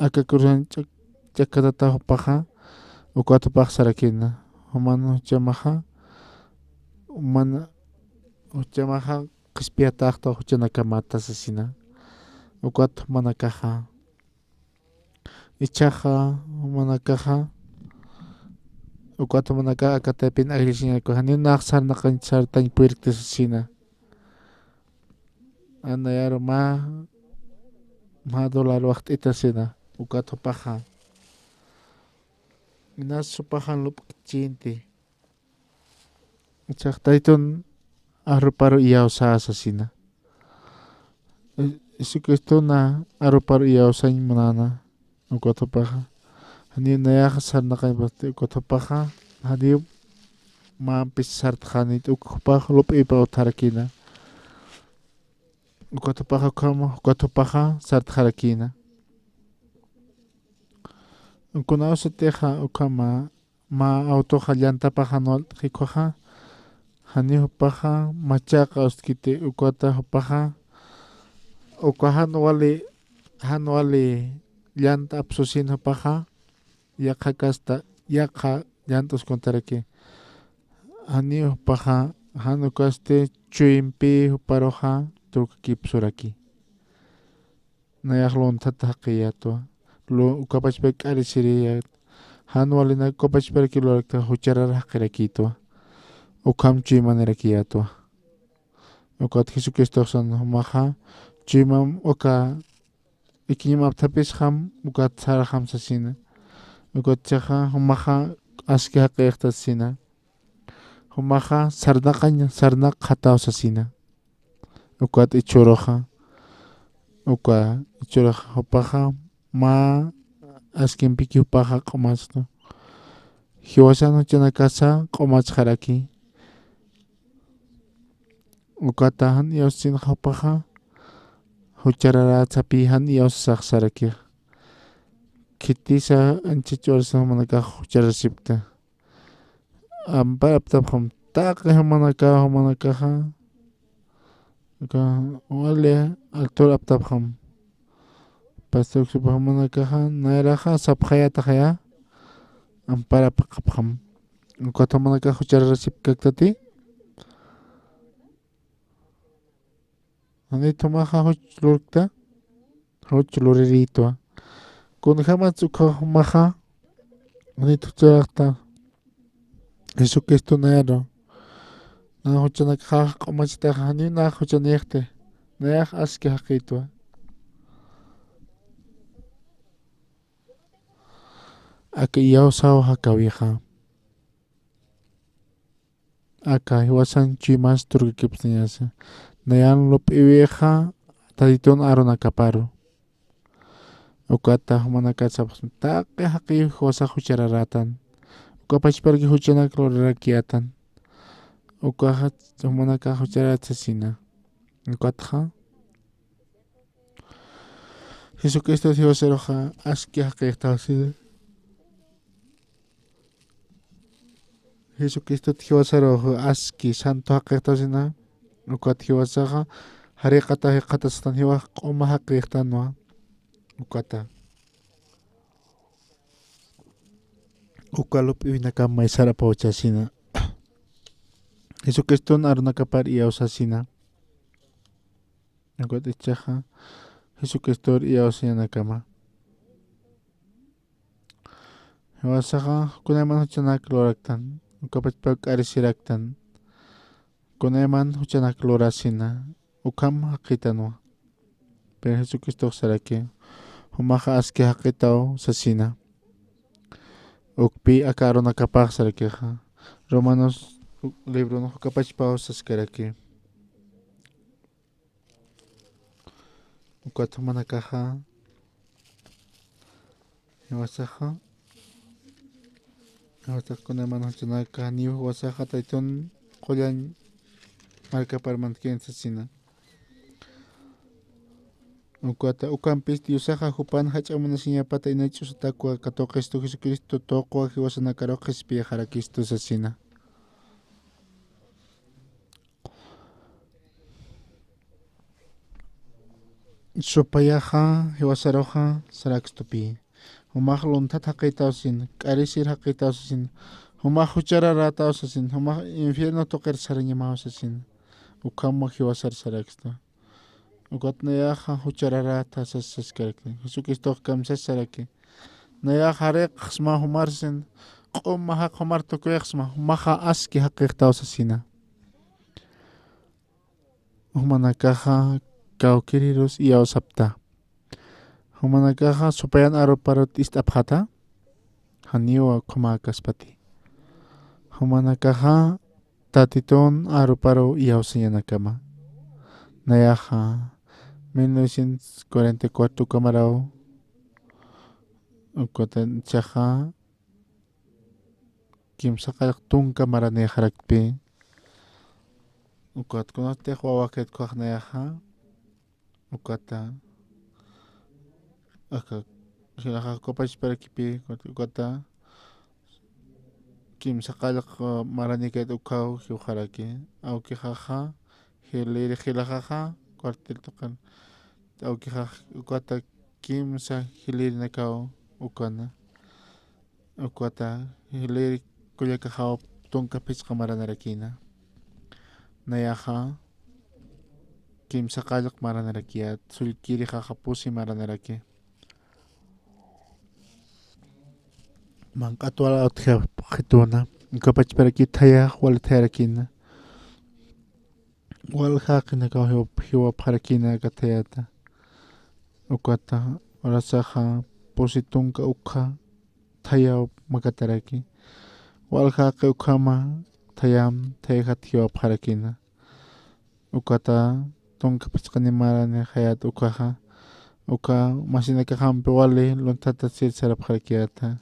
aka cruzan ch'ak-, ch'akatata jupaxa, ukat jupax sarakina. Juman juchamaxa, juman juchamaxa qhispiyataxta juchanakamata sasina. Ukat jumanakaxa. Ichaxa, jumanakaxa, ukat jumanakax akataypin agradecimiento, janiw nax sarnaqañ sartañ purikti sasina. Anayaru mä, mä dólar waxt'ita sina, ukat jupaxa. Inas jupaxa lup'kchinti. Ichax Taytun aruparu iyawsa sasina. Je-, Jesucristona aruparu iyawsañ munana, ukat jupaxa. Janiw nayaxa sarnaqañ pasti, ukat jupaxa. Janiw mampis sartxanit, uk jupax lup'ipa utjarakina. Ukat jupaxa ukhama, ukat jupaxa sartxarakina. Kunawsatixa ukhama, mä autoxa llantapax jan walt'xi ukhaxa, janiw jupaxa machaqa ustkiti, ukata jupaxa, uka jan wali, jan wali llant'a apsusin jupaxa, yaqha kasta, yaqha llant'a uskuntaraki. Janiw jupaxa, jan ukasti chuympi juparuxa turkakipsuraki. Nayax lunthat jaqiyätwa. Lu-, uka pachpa k'arisiriyät. Jan walinak uka pachparaki lurakta jucharar jaqirakïtwa. Ukham chuymanirakiyätwa. Ukat Jesucristox san jumaxa, chuymam uka ikiñam apthapisxam, ukat sarxam sasina. Ukat ichaxa, jumaxa aski jaqïxta sasina. Jumaxa sarnaqañ, sarnaqxataw sasina. Ukat ichhuruxa, uka ichhuruxa jupaxa, mä askimpiki jupaxa q'umatstu. Jiwasan juchanakasa q'umatsxaraki. Ukata jan iyawsasinxa jupaxa, juchararätsapi jan iyawsasax sarakix. Khitisa anchach urasa jumanakax jucharasipkta. Ampar aptapxam, taqi jumanaka, jumanakaxa. Aka wali altur aptapxam. Pastor uksupa jumanakaxa, nayraxa sapxayätaxaya. Ampar apxapxam. Ukat jumanakax juchararasipkaktati. Janit jumaxa juch lurkta. Juch lurirïtwa. Kunjämatsa ukha jumaxa, janit jucharaxta. Jesucristo nayaru. Nax juchanakxa q'umachitaxa, janiw nax juchanïxti. Nayax aski jaqïtwa. Aka iyawsaw jakäwixa. Aka jiwasan chuymas turkakipstañasa. Nayan lup'iwixa Tatitun arunakaparu. Ukata jumanakasa, taqi jaqiw jiwasax juchararätan. Uka pachparaki juchanak lurarakiyätan. Ukaxa jumanakax jucharäta sasina. Ukatxa Jesucristot jiwasaruxa aski jaqïxtaw sina. Jesucristot jiwasarux aski santo jaqïxtaw sina. Ukat jiwasaxa jariqataw jikxatastan, jiwax q'uma jaqïxtanwa. Ukata. Uka lup'iwinakam maysar apawchasina. Jesucriston arunakapar iyawsasina. Ukat ichaxa Jesucristor iyawsañanakama. Jiwasaxa kunayman juchanak luraktan, ukapachpa k'arisiraktan, kunayman juchanak lurasina, ukham jaqitanwa. Pero Jesucristox saraki, jumaxa aski jaqitaw sasina. Ukpi aka arunakapax sarakixa. Romanos libron ukapachpaw saskaraki. Ukat jumanakaxa, jiwasaxa, jiwasax kunayman juchanaka, janiw jiwasaxa Taytun qullan markapar mantkin sasina. Ukata, ukampis Diosaxa jupan jach'a munasiñapata ina ch'usatakwa katuqistu Jesucristo tuqwa jiwasanakaruw qhispiyxarakistu sasina. Supayaxa jiwasaruxa sarakstupi. Jumax lunthat jaqitaw sasin, k'arisir jaqitaw sasin, jumax juchararätaw sasin, jumax infierno tuqir sarañamaw sasin. Ukham jiwasar saraksta. Ukat nayaxa juchararäta sas saskarakta. Jesucristox kamsas saraki. Nayax jariqsma jumar sasin, q'uma jaq jumar tukuyxsma, jumaxa aski jaqixtaw sasina. Jumanakaxa kawkïrirus iyawsapta. Jumanakaxa supayan aruparut ist'apxata, janiwa ukhamäkaspati. Jumanakaxa Tatitun aruparu iyawsañanakama. Nayaxa mil novecientos cuarenta y cuatro kamaraw, ukatan chaxa kimsa qallq tunka maranïxarakpi. Ukat kunatix wawakit ukhax nayaxa, ukata, aka, jilaxa ukapachparakipï, ukata, kimsa qallq maranïkit ukhaw jiwxaraki. Awkixaxa, jilïri jilaxaxa, cuartel tuqin. Awkixax, ukata, kimsa jilïrinakaw ukana. Ukata, jilïri kullakaxaw tunka phisqa maranarakïna. Nayaxa, kimsa qallq maranarakiyät, sullkïrixaxa pusi maranaraki. Manq'at wal utjapxituna, ukapachparaki thayax wal thayarakïna. Wal jaqinakaw jiwap-, jiwapxarakïna aka thayata. Ukata, urasaxa, pusi tunka ukha, thayaw makataraki. Wal jaqi ukhama, thayam, thayjat jiwapxarakïna. Ukata, tunka phisqani maranïxayät ukhaxa. Uka masinakaxampi wali, lunthatasir sarapxarakiyäta.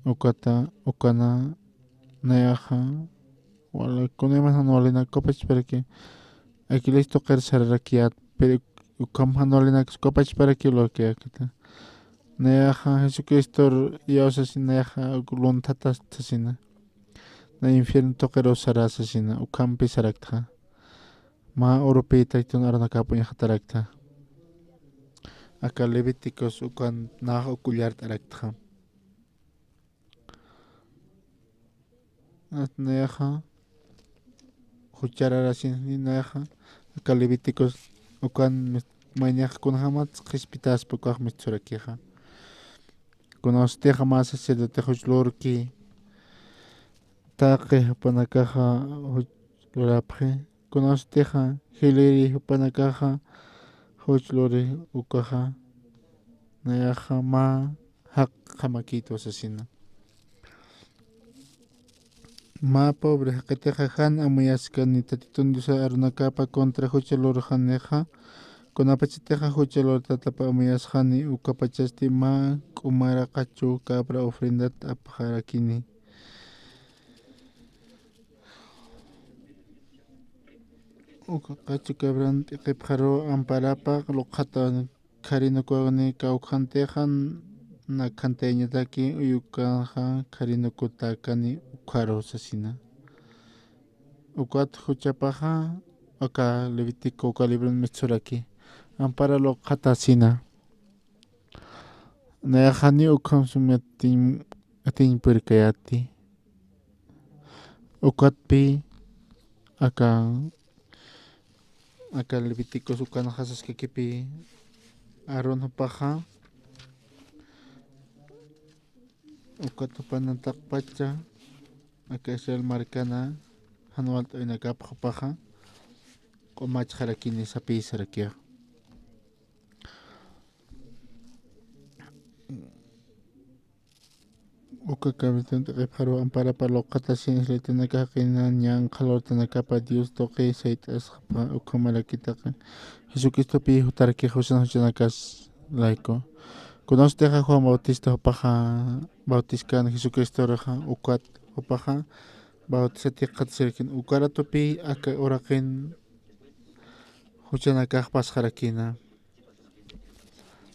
Ukata, ukana, nayaxa, wala, kunayman jan walinak ukapachparaki, Aquiles tuqir sararakiyät, pero ukham jan walinak ukapachparaki lurakiyäkta. Nayaxa Jesucristor iyawsasin, nayaxa uk lunthatas sasina. Na infierno tuqiru sara sasina, ukhampi saraktxa. Mä urupi Taytun arunakap uñxatarakta. Aka Levíticos ukan nax uk ullart'araktxa. Nayaxa, juchararasin nayaxa, aka Levíticos ukan mis-, maynixa kunjamat qhispitaspa ukax misturakixa. Kunasutixa mä sacerdote juch lurki, taqi jupanakaxa juch lurapxi. Kunasutixa jilïri jupanakaxa juch luri ukaxa, nayaxa mä jaqjamakïtwa sasina. Mä pobre jaqitixa jan amuyaskani Tatitun Dios arunakapa contra jucha lurxanixa, kunapachatixa jucha lurtatapa amuyasxani, ukapachasti mä k'umaraqachu cabra ofrendat apxarakini. Uka qachu cabran p'iqipxaru amparapa luqhata kharinukuwani kawkhantixa, nakhantayañataki uyukanxa kharinukutäkani ukharu sasina. Ukat juchapaxa, aka Levítico uka libron mistsuraki, ampara luqhatasina. Nayax janiw ukham sum atiñ-, atiñ purkayäti. Ukatpï aka, aka Levíticos ukanxa saskakipï, Aarón jupaxa Ukat jupanan taqpacha aka Israel markana jan walt'awinakapxa jupaxa q'umachxarakini sapïsarakixa. Uka capitán t'aqipxaru amparapa luqatasin israelitanaka jaqina ñan qhalurtanakapa Dios tuqi sayt'asxapa ukhamarakitaqi Jesucristopi jutarakix jusan juchanakas layku. Kunawstixa Juan Bautista jupaxa bautiskan Jesucristoruxa ukat jupaxa bautisatix qhatasirakin ukaratupi aka uraqin juchanakax pasxarakina.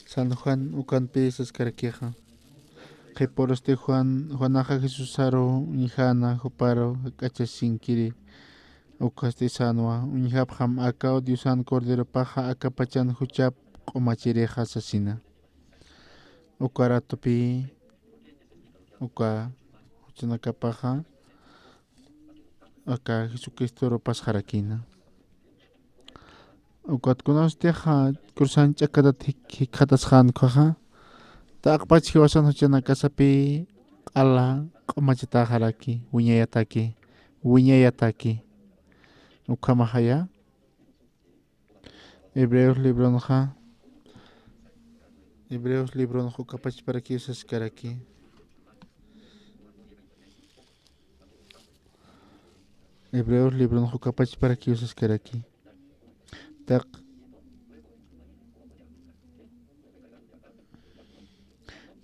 San Juan ukanpi saskarakixa. Qhipurusti Juan, Juanaxa Jesusaru uñjäna juparu jak'achasinkiri. Ukasti sänwa, uñjapxam akaw Diosan Corderopaxa aka pachan juchap q'umachirixa sasina. Ukaratupi uka juchanakapaxa aka Jesucristoru pasxarakina. Ukat kunawstixa cruzan ch'akatat jik-, jikxatasxän ukhaxa, taqpach jiwasan juchanakasapi q'ala q'umachatäxaraki, wiñayataki, wiñayataki. Ukhamaxaya. Hebreos libronxa, Hebreos libronxa uka pachparakiw saskaraki. Hebreos libronxa uka pachparakiw saskaraki. Taq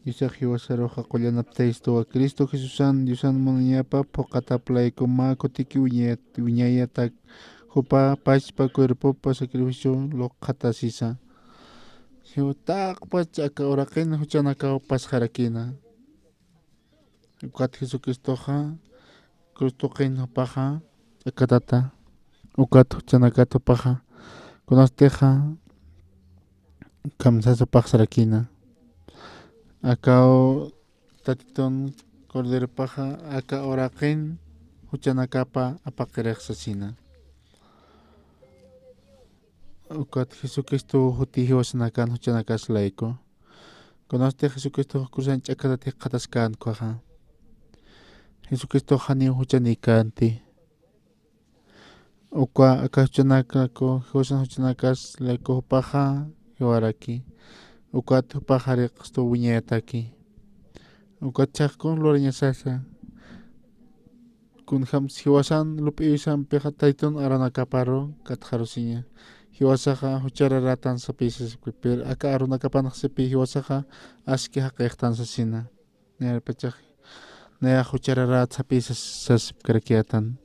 Diosax jiwasaruxa qullan aptaystuwa Cristo Jesusan Diosan munañapa phuqatap layku mä kutiki wiñayat-, wiñayatak jupa pachpa cuerpopa sacrificio luqhatasisa. Jiw taqpach aka uraqin juchanakaw pasxarakina. Ukat Jesucristoxa cruz tuqin jupaxa ch'akatata, ukat juchanakat jupaxa, kunastixa kamsas jupax sarakina. Akaw Tatitun Corderopaxa aka uraqin juchanakapa apaqirix sasina. Ukat Jesucristo juti jiwasanakan juchanakas layku. Kunasti Jesucristo cruzan ch'akatati qhataskan ukhaxa. Jesucristo janiw juchanïkänti. Uka aka juchanakaku, jiwasan juchanakas layku jupaxa jiwaraki. Ukat jupax jariqstu wiñayataki. Ukat chhaqkun lurañasasa. Kunjams jiwasan lup'iwisampixa Taytun arunakaparu katxarusiña. Jiwasaxa juchararätan sapïsasipki, pero aka arunakapanxsipï jiwasaxa aski jaqïxtan sasina. Nayarpachax nayax juchararät sapïsas-, sasipkarakiyätan.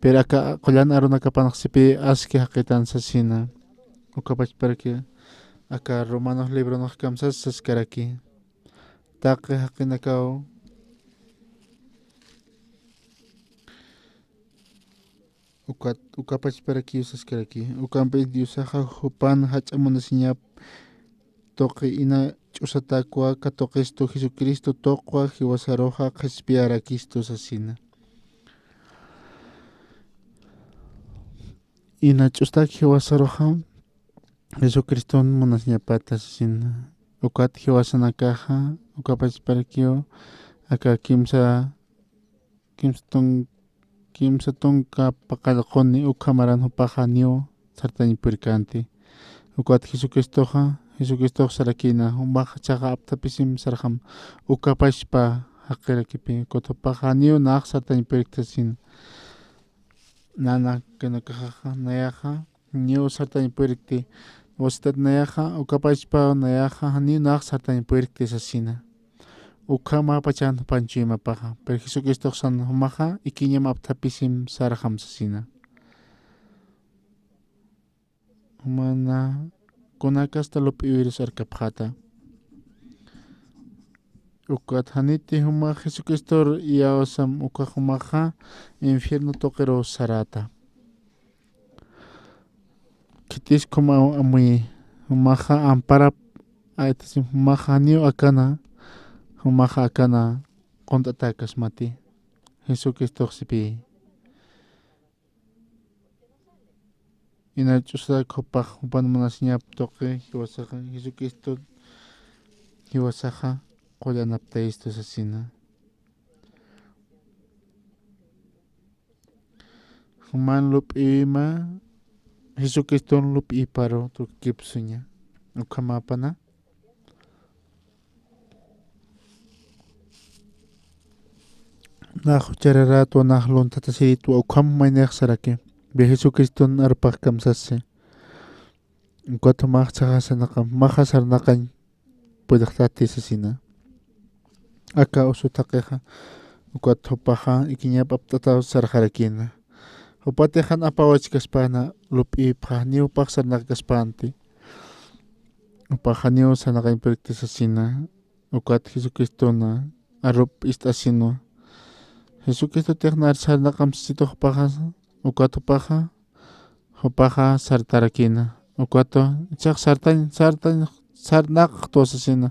Pero aka qullan arunakapanxsipï aski jaqïtan sasina. Uka pachparaki aka Romanos libronx kamsas saskaraki. Taqi jaqinakaw ukat, uka pachparakiw saskaraki. Ukampi Diosaxa jupan jach'a munasiñap tuqi ina ch'usatakwa katuqistu Jesucristo tuqwa jiwasaruxa qhispiyarakistu sasina. Ina ch'ustak jiwasaruxa Jesucriston munasiñapata sasina. Ukat jiwasanakaxa, uka pachparakiw, aka kimsa, kimsa tun-, kimsa tunka paqallquni ukhamaran jupaxa janiw sartañ purkänti. Ukat Jesucristoxa, Jesucristox sarakïna, jumax jichhaxa apthapisim sarxam, uka pachpa jaqirakipi, ukat jupaxa janiw nax sartañ purkti sasina. Nana kanakaxaxa, nayaxa, janiw sartañ purkti. Wasitat nayaxa, uka pachpaw nayaxa, janiw nax sartañ purkti sasina. Ukhama pachan jupan chuymapaxa. Pero Jesucristox san jumaxa, ikiñam apthapisim sarxam sasina. Jumana kunakasta lup'iwirus arkapxäta. Ukat janiti jumax Jesucristor iyawsam uka jumaxa infierno tuqiruw saräta. Khitis khuma amuy jumaxa amparap aytasim jumaxa janiw akana, jumaxa akana qunt'atäkasmati. Jesucristox sipï. Ina ch'usak jupax jupan munasiñap tuqi jiwasaxa Jesucristo jiwasaxa qullanaptayistu sasina. Juman lup'ima, Jesucriston lup'iparu tukipsuña. Ukhamapana. Nax juchararatwa, nax lunthatasiritwa, ukham maynix saraki. Bi Jesucriston arpax kamsasi. Ukat jumax chhaxa sarnaqam, jumaxa sarnaqañ pudiqtati sasina. Aka usu thaqixa, ukat jupaxa ikiñap apt'ataw sarxarakina. Jupatix jan apawachkaspäna lup'ipxa, janiw jupax sarnaqkaspänti. Jupaxa janiw sarnaqañ purikti sasina. Ukat Jesucristona arup ist'asinwa. Jesucristotix nar sarnaqam sasitu jupaxa, ukat jupaxa, jupaxa sartarakina. Ukatwa, ichax sartañ, sartañ, sarnaqtwa sasina.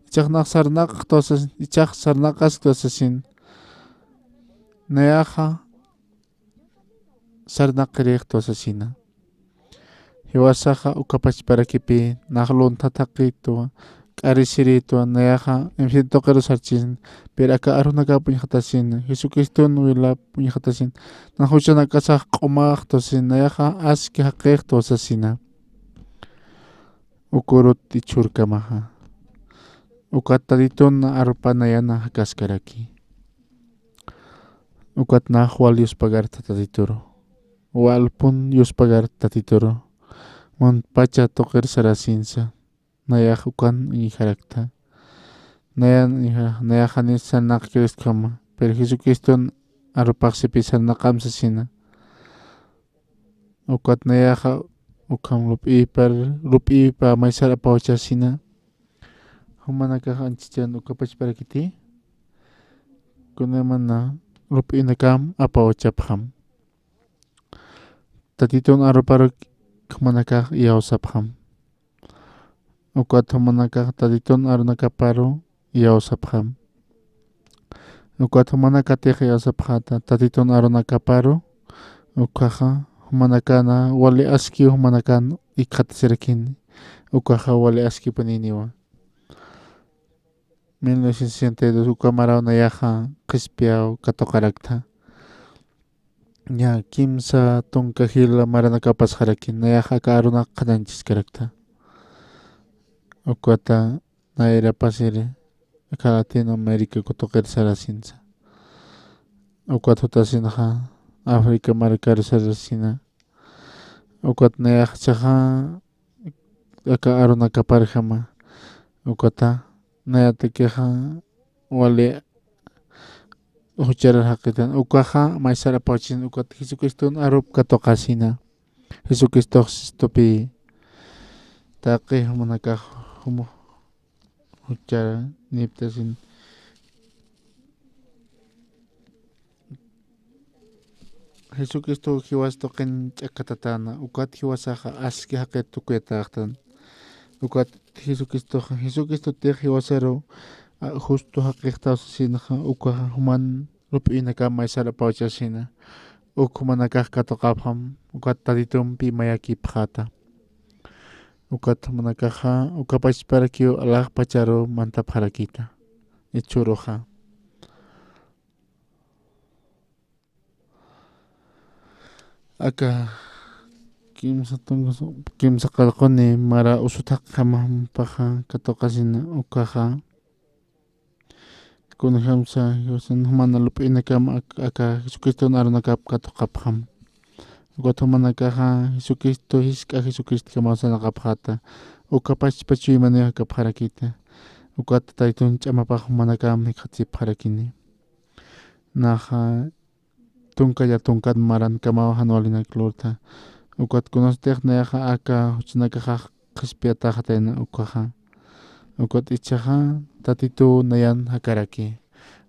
Ichax nax sarnaqtwa sas-, ichax sarnaqasktwa sasina. Nayaxa sarnaqirïxtwa sasina. Jiwasaxa uka pachparakipï, nax luntha thaqitwa, k'arisiritwa, nayaxa infierno tuqiru sarchisna, pero aka arunakap uñjatasina, Jesucriston wilap uñjatasina, nax juchanakasax q'umaxtwa sasina, nayaxa aski jaqïxtwa sasina. Uka urut jichhürkamaxa. Ukat Tatitun arpa nayan jakaskaraki. Ukat nax wal yuspagarta Tatituru. Walpun yuspagarta Tatituru. Muntpacha tuqir sarasinsa. Nayax ukan uñjarakta. Nayan uñja-, nayax jani sarnaqkiristkama. Pero Jesucriston arupaxsipï sarnaqam sasina. Ukat nayaxa ukham lup'ipar, lup'ipa maysar apawachasina. Jumanakax anchhichan uka pachparakiti. Kunamana lup'inakam apawachapxam. Tatitun aruparu jumanakax iyawsapxam. Ukat jumanakax Tatitun arunakaparu iyawsapxam. Ukat jumanakatix iyawsapxäta Tatitun arunakaparu, ukaxa jumanakana wali aski jumanakan ikxatasirakini, ukaxa wali askipuniniwa. Mil novecientos sesenta y dos uka maraw nayaxa qhispiyaw katuqaraktha. Ña kimsa tunka jila maranakapasxaraki, nayaxa aka arunak qhanañchiskarakta. Ukata nayra pasiri, aka Latinoamérica kutuqir sarasinsa. Ukat jutasinxa África markar sarasina. Ukat nayaxchaxa aka arunakaparjama. Ukata nayatakixa wali jucharar jaqitan. Ukaxa maysar apawachin, ukat Jesucriston arup katuqasina. Jesucristox sistupi taqi jumanakax jumux jucharaniptasin. Jesucristo jiwas tuqin ch'akatatäna, ukat jiwasaxa aski jaqir tukuyatäxtan. Ukat Jesucristoxa, Jesucristotix jiwasaru, a, justo jaqixtaw sasinxa, ukaxa juman lup'inakam maysar apawachasina. Uk jumanakax katuqapxam, ukat Tatitumpi mayakipxäta. Ukat jumanakaxa, uka pachparakiw alaxpacharu mantapxarakita. Jichhüruxa. Aka kimsa tunka, kimsa qarquni mara usu thaqjamampaxa katuqasina ukaxa. Kunjamsa, jumana lup'inakam ak-, aka Jesucriston arunakap katuqapxam. Ukat jumanakaxa Jesucristo, jisk'a Jesucristkamaw sarnaqapxäta. Uka pachpa chuymaniw jakapxarakita. Ukat Tatitun ch'amapax jumanakam jikxatasipxarakini. Naxa tunka ya tunkat marankamaw jan walinak lurtha. Ukat kunastix nayaxa aka juchanakaxax qhispiyatäxatayna ukaxa. Ukat jichhaxa Tatituw nayan jakaraki.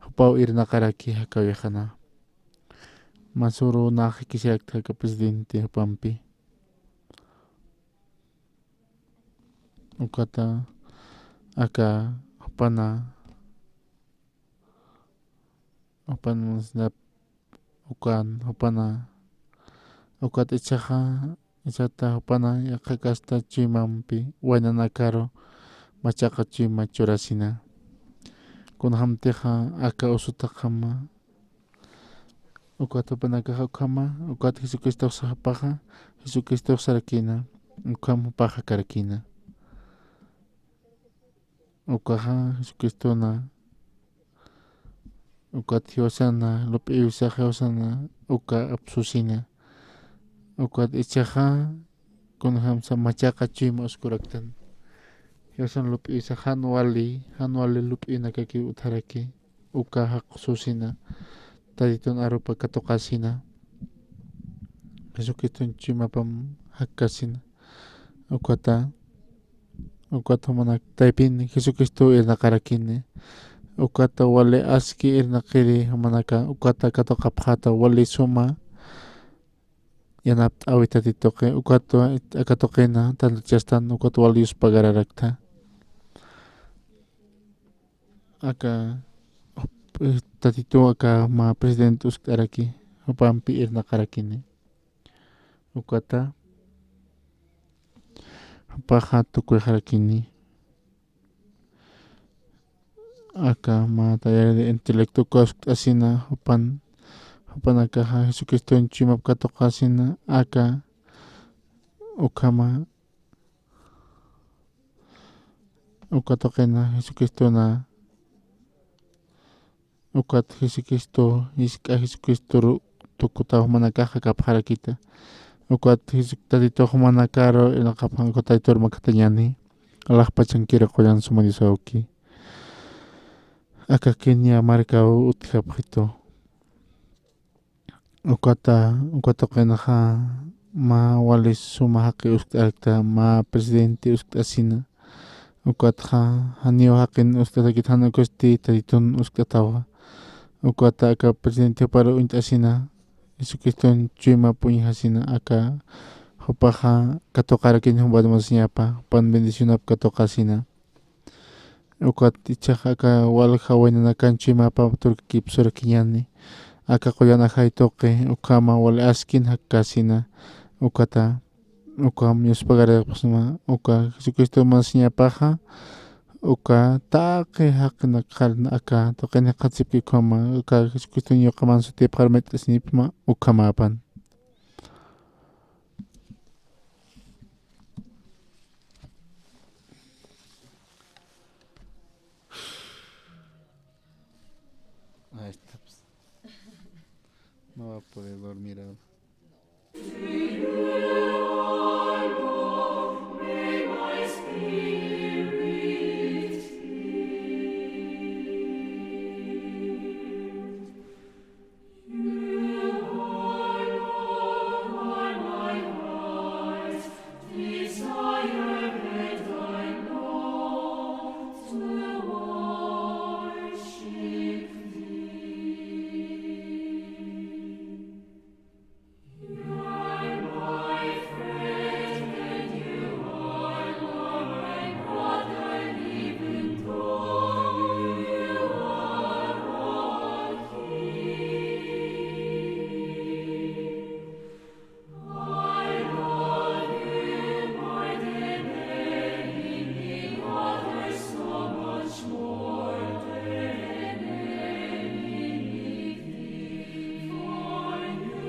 Jupaw irnaqaraki jakawixana. Masüru nax jikisirakta aka presidente jupampi. Ukata aka jupana, jupan munasnap ukan, jupana, ukat jichhaxa, jichhata jupana yaqha kasta chuymampi waynanakaru machaqa chuyma churasina. kunjamtixa aka usutaqjama. Ukat jupanakaxa ukhama, ukat Jesucristox sapaxa, Jesucristox sarakïna, ukham jupaxa karakïna. Ukaxa Jesucristona, ukat jiwasana, lup'iwisax jiwasana, uka apsusina. Ukat ichaxa, kunjamsa machaqa chuyma uskuraktan. Jiwasan lup'iwisax jan wali, jan wali lup'inakakiw utjaraki. Uka jaqsusina, Tatitun arupa katuqasina, Jesucriston chuymapam jakkasina. Ukata, ukat jumanak taypin Jesucristo irnaqarakini. Ukata wali aski irnaqiri jumanaka, ukata katuqapxata wali suma yanapt'äwi Tatituqi, ukat aka tuqina tantachastan, ukat wali yuspagararakta. Aka, eh, Tatitu aka mä presidente uskt'araki, jupampi irnaqarakini. Ukata, jupaxa tukuyxarakini. Aka mä taller de intelecto uka uskt'asina, jupan, jupanakaxa Jesucriston chuymap katuqasina, aka, ukhama, uka tuqina Jesucristona, ukat Jesucristo, jisk'a Jesucristoru tukutaw jumanakaxa kapxarakita. Ukat Jesu-, Tatitux jumanakaru irnaqapxan, ukat Tatitur makatañani, alaxpachankiri qullan suma Diosawki. Aka Kenia markaw utjapxitu. Ukata, uka tuqinxa mä wali suma jaqi uskt'arakta, mä presidente uskt'asina. Ukatxa janiw jaqin uskt'atakit, jan ukasti Tatitun uskt'atawa. Ukata aka presidente jupar uñt'asina, Jesucriston chuymap uñjasina, aka jupaxa katuqarakin jupan masiñapa, jupan bendicionap katuqasina. Ukat ichax aka walja waynanakan chuymapa turkakipsurakiñani. Aka qullan ajay tuqi, ukhama wali askin jakkasina. Ukata, ukham yuspagarayapxsma, uka Jesucristo masiñapaxa, uka taqi jaqinak qhalna aka tuqin jikxatasipki ukhama, uka Jesucristo ñuqaman sutipxar mayt'asinipxsma, ukhamapan. Ahí está, pues. No va a poder dormir ahora.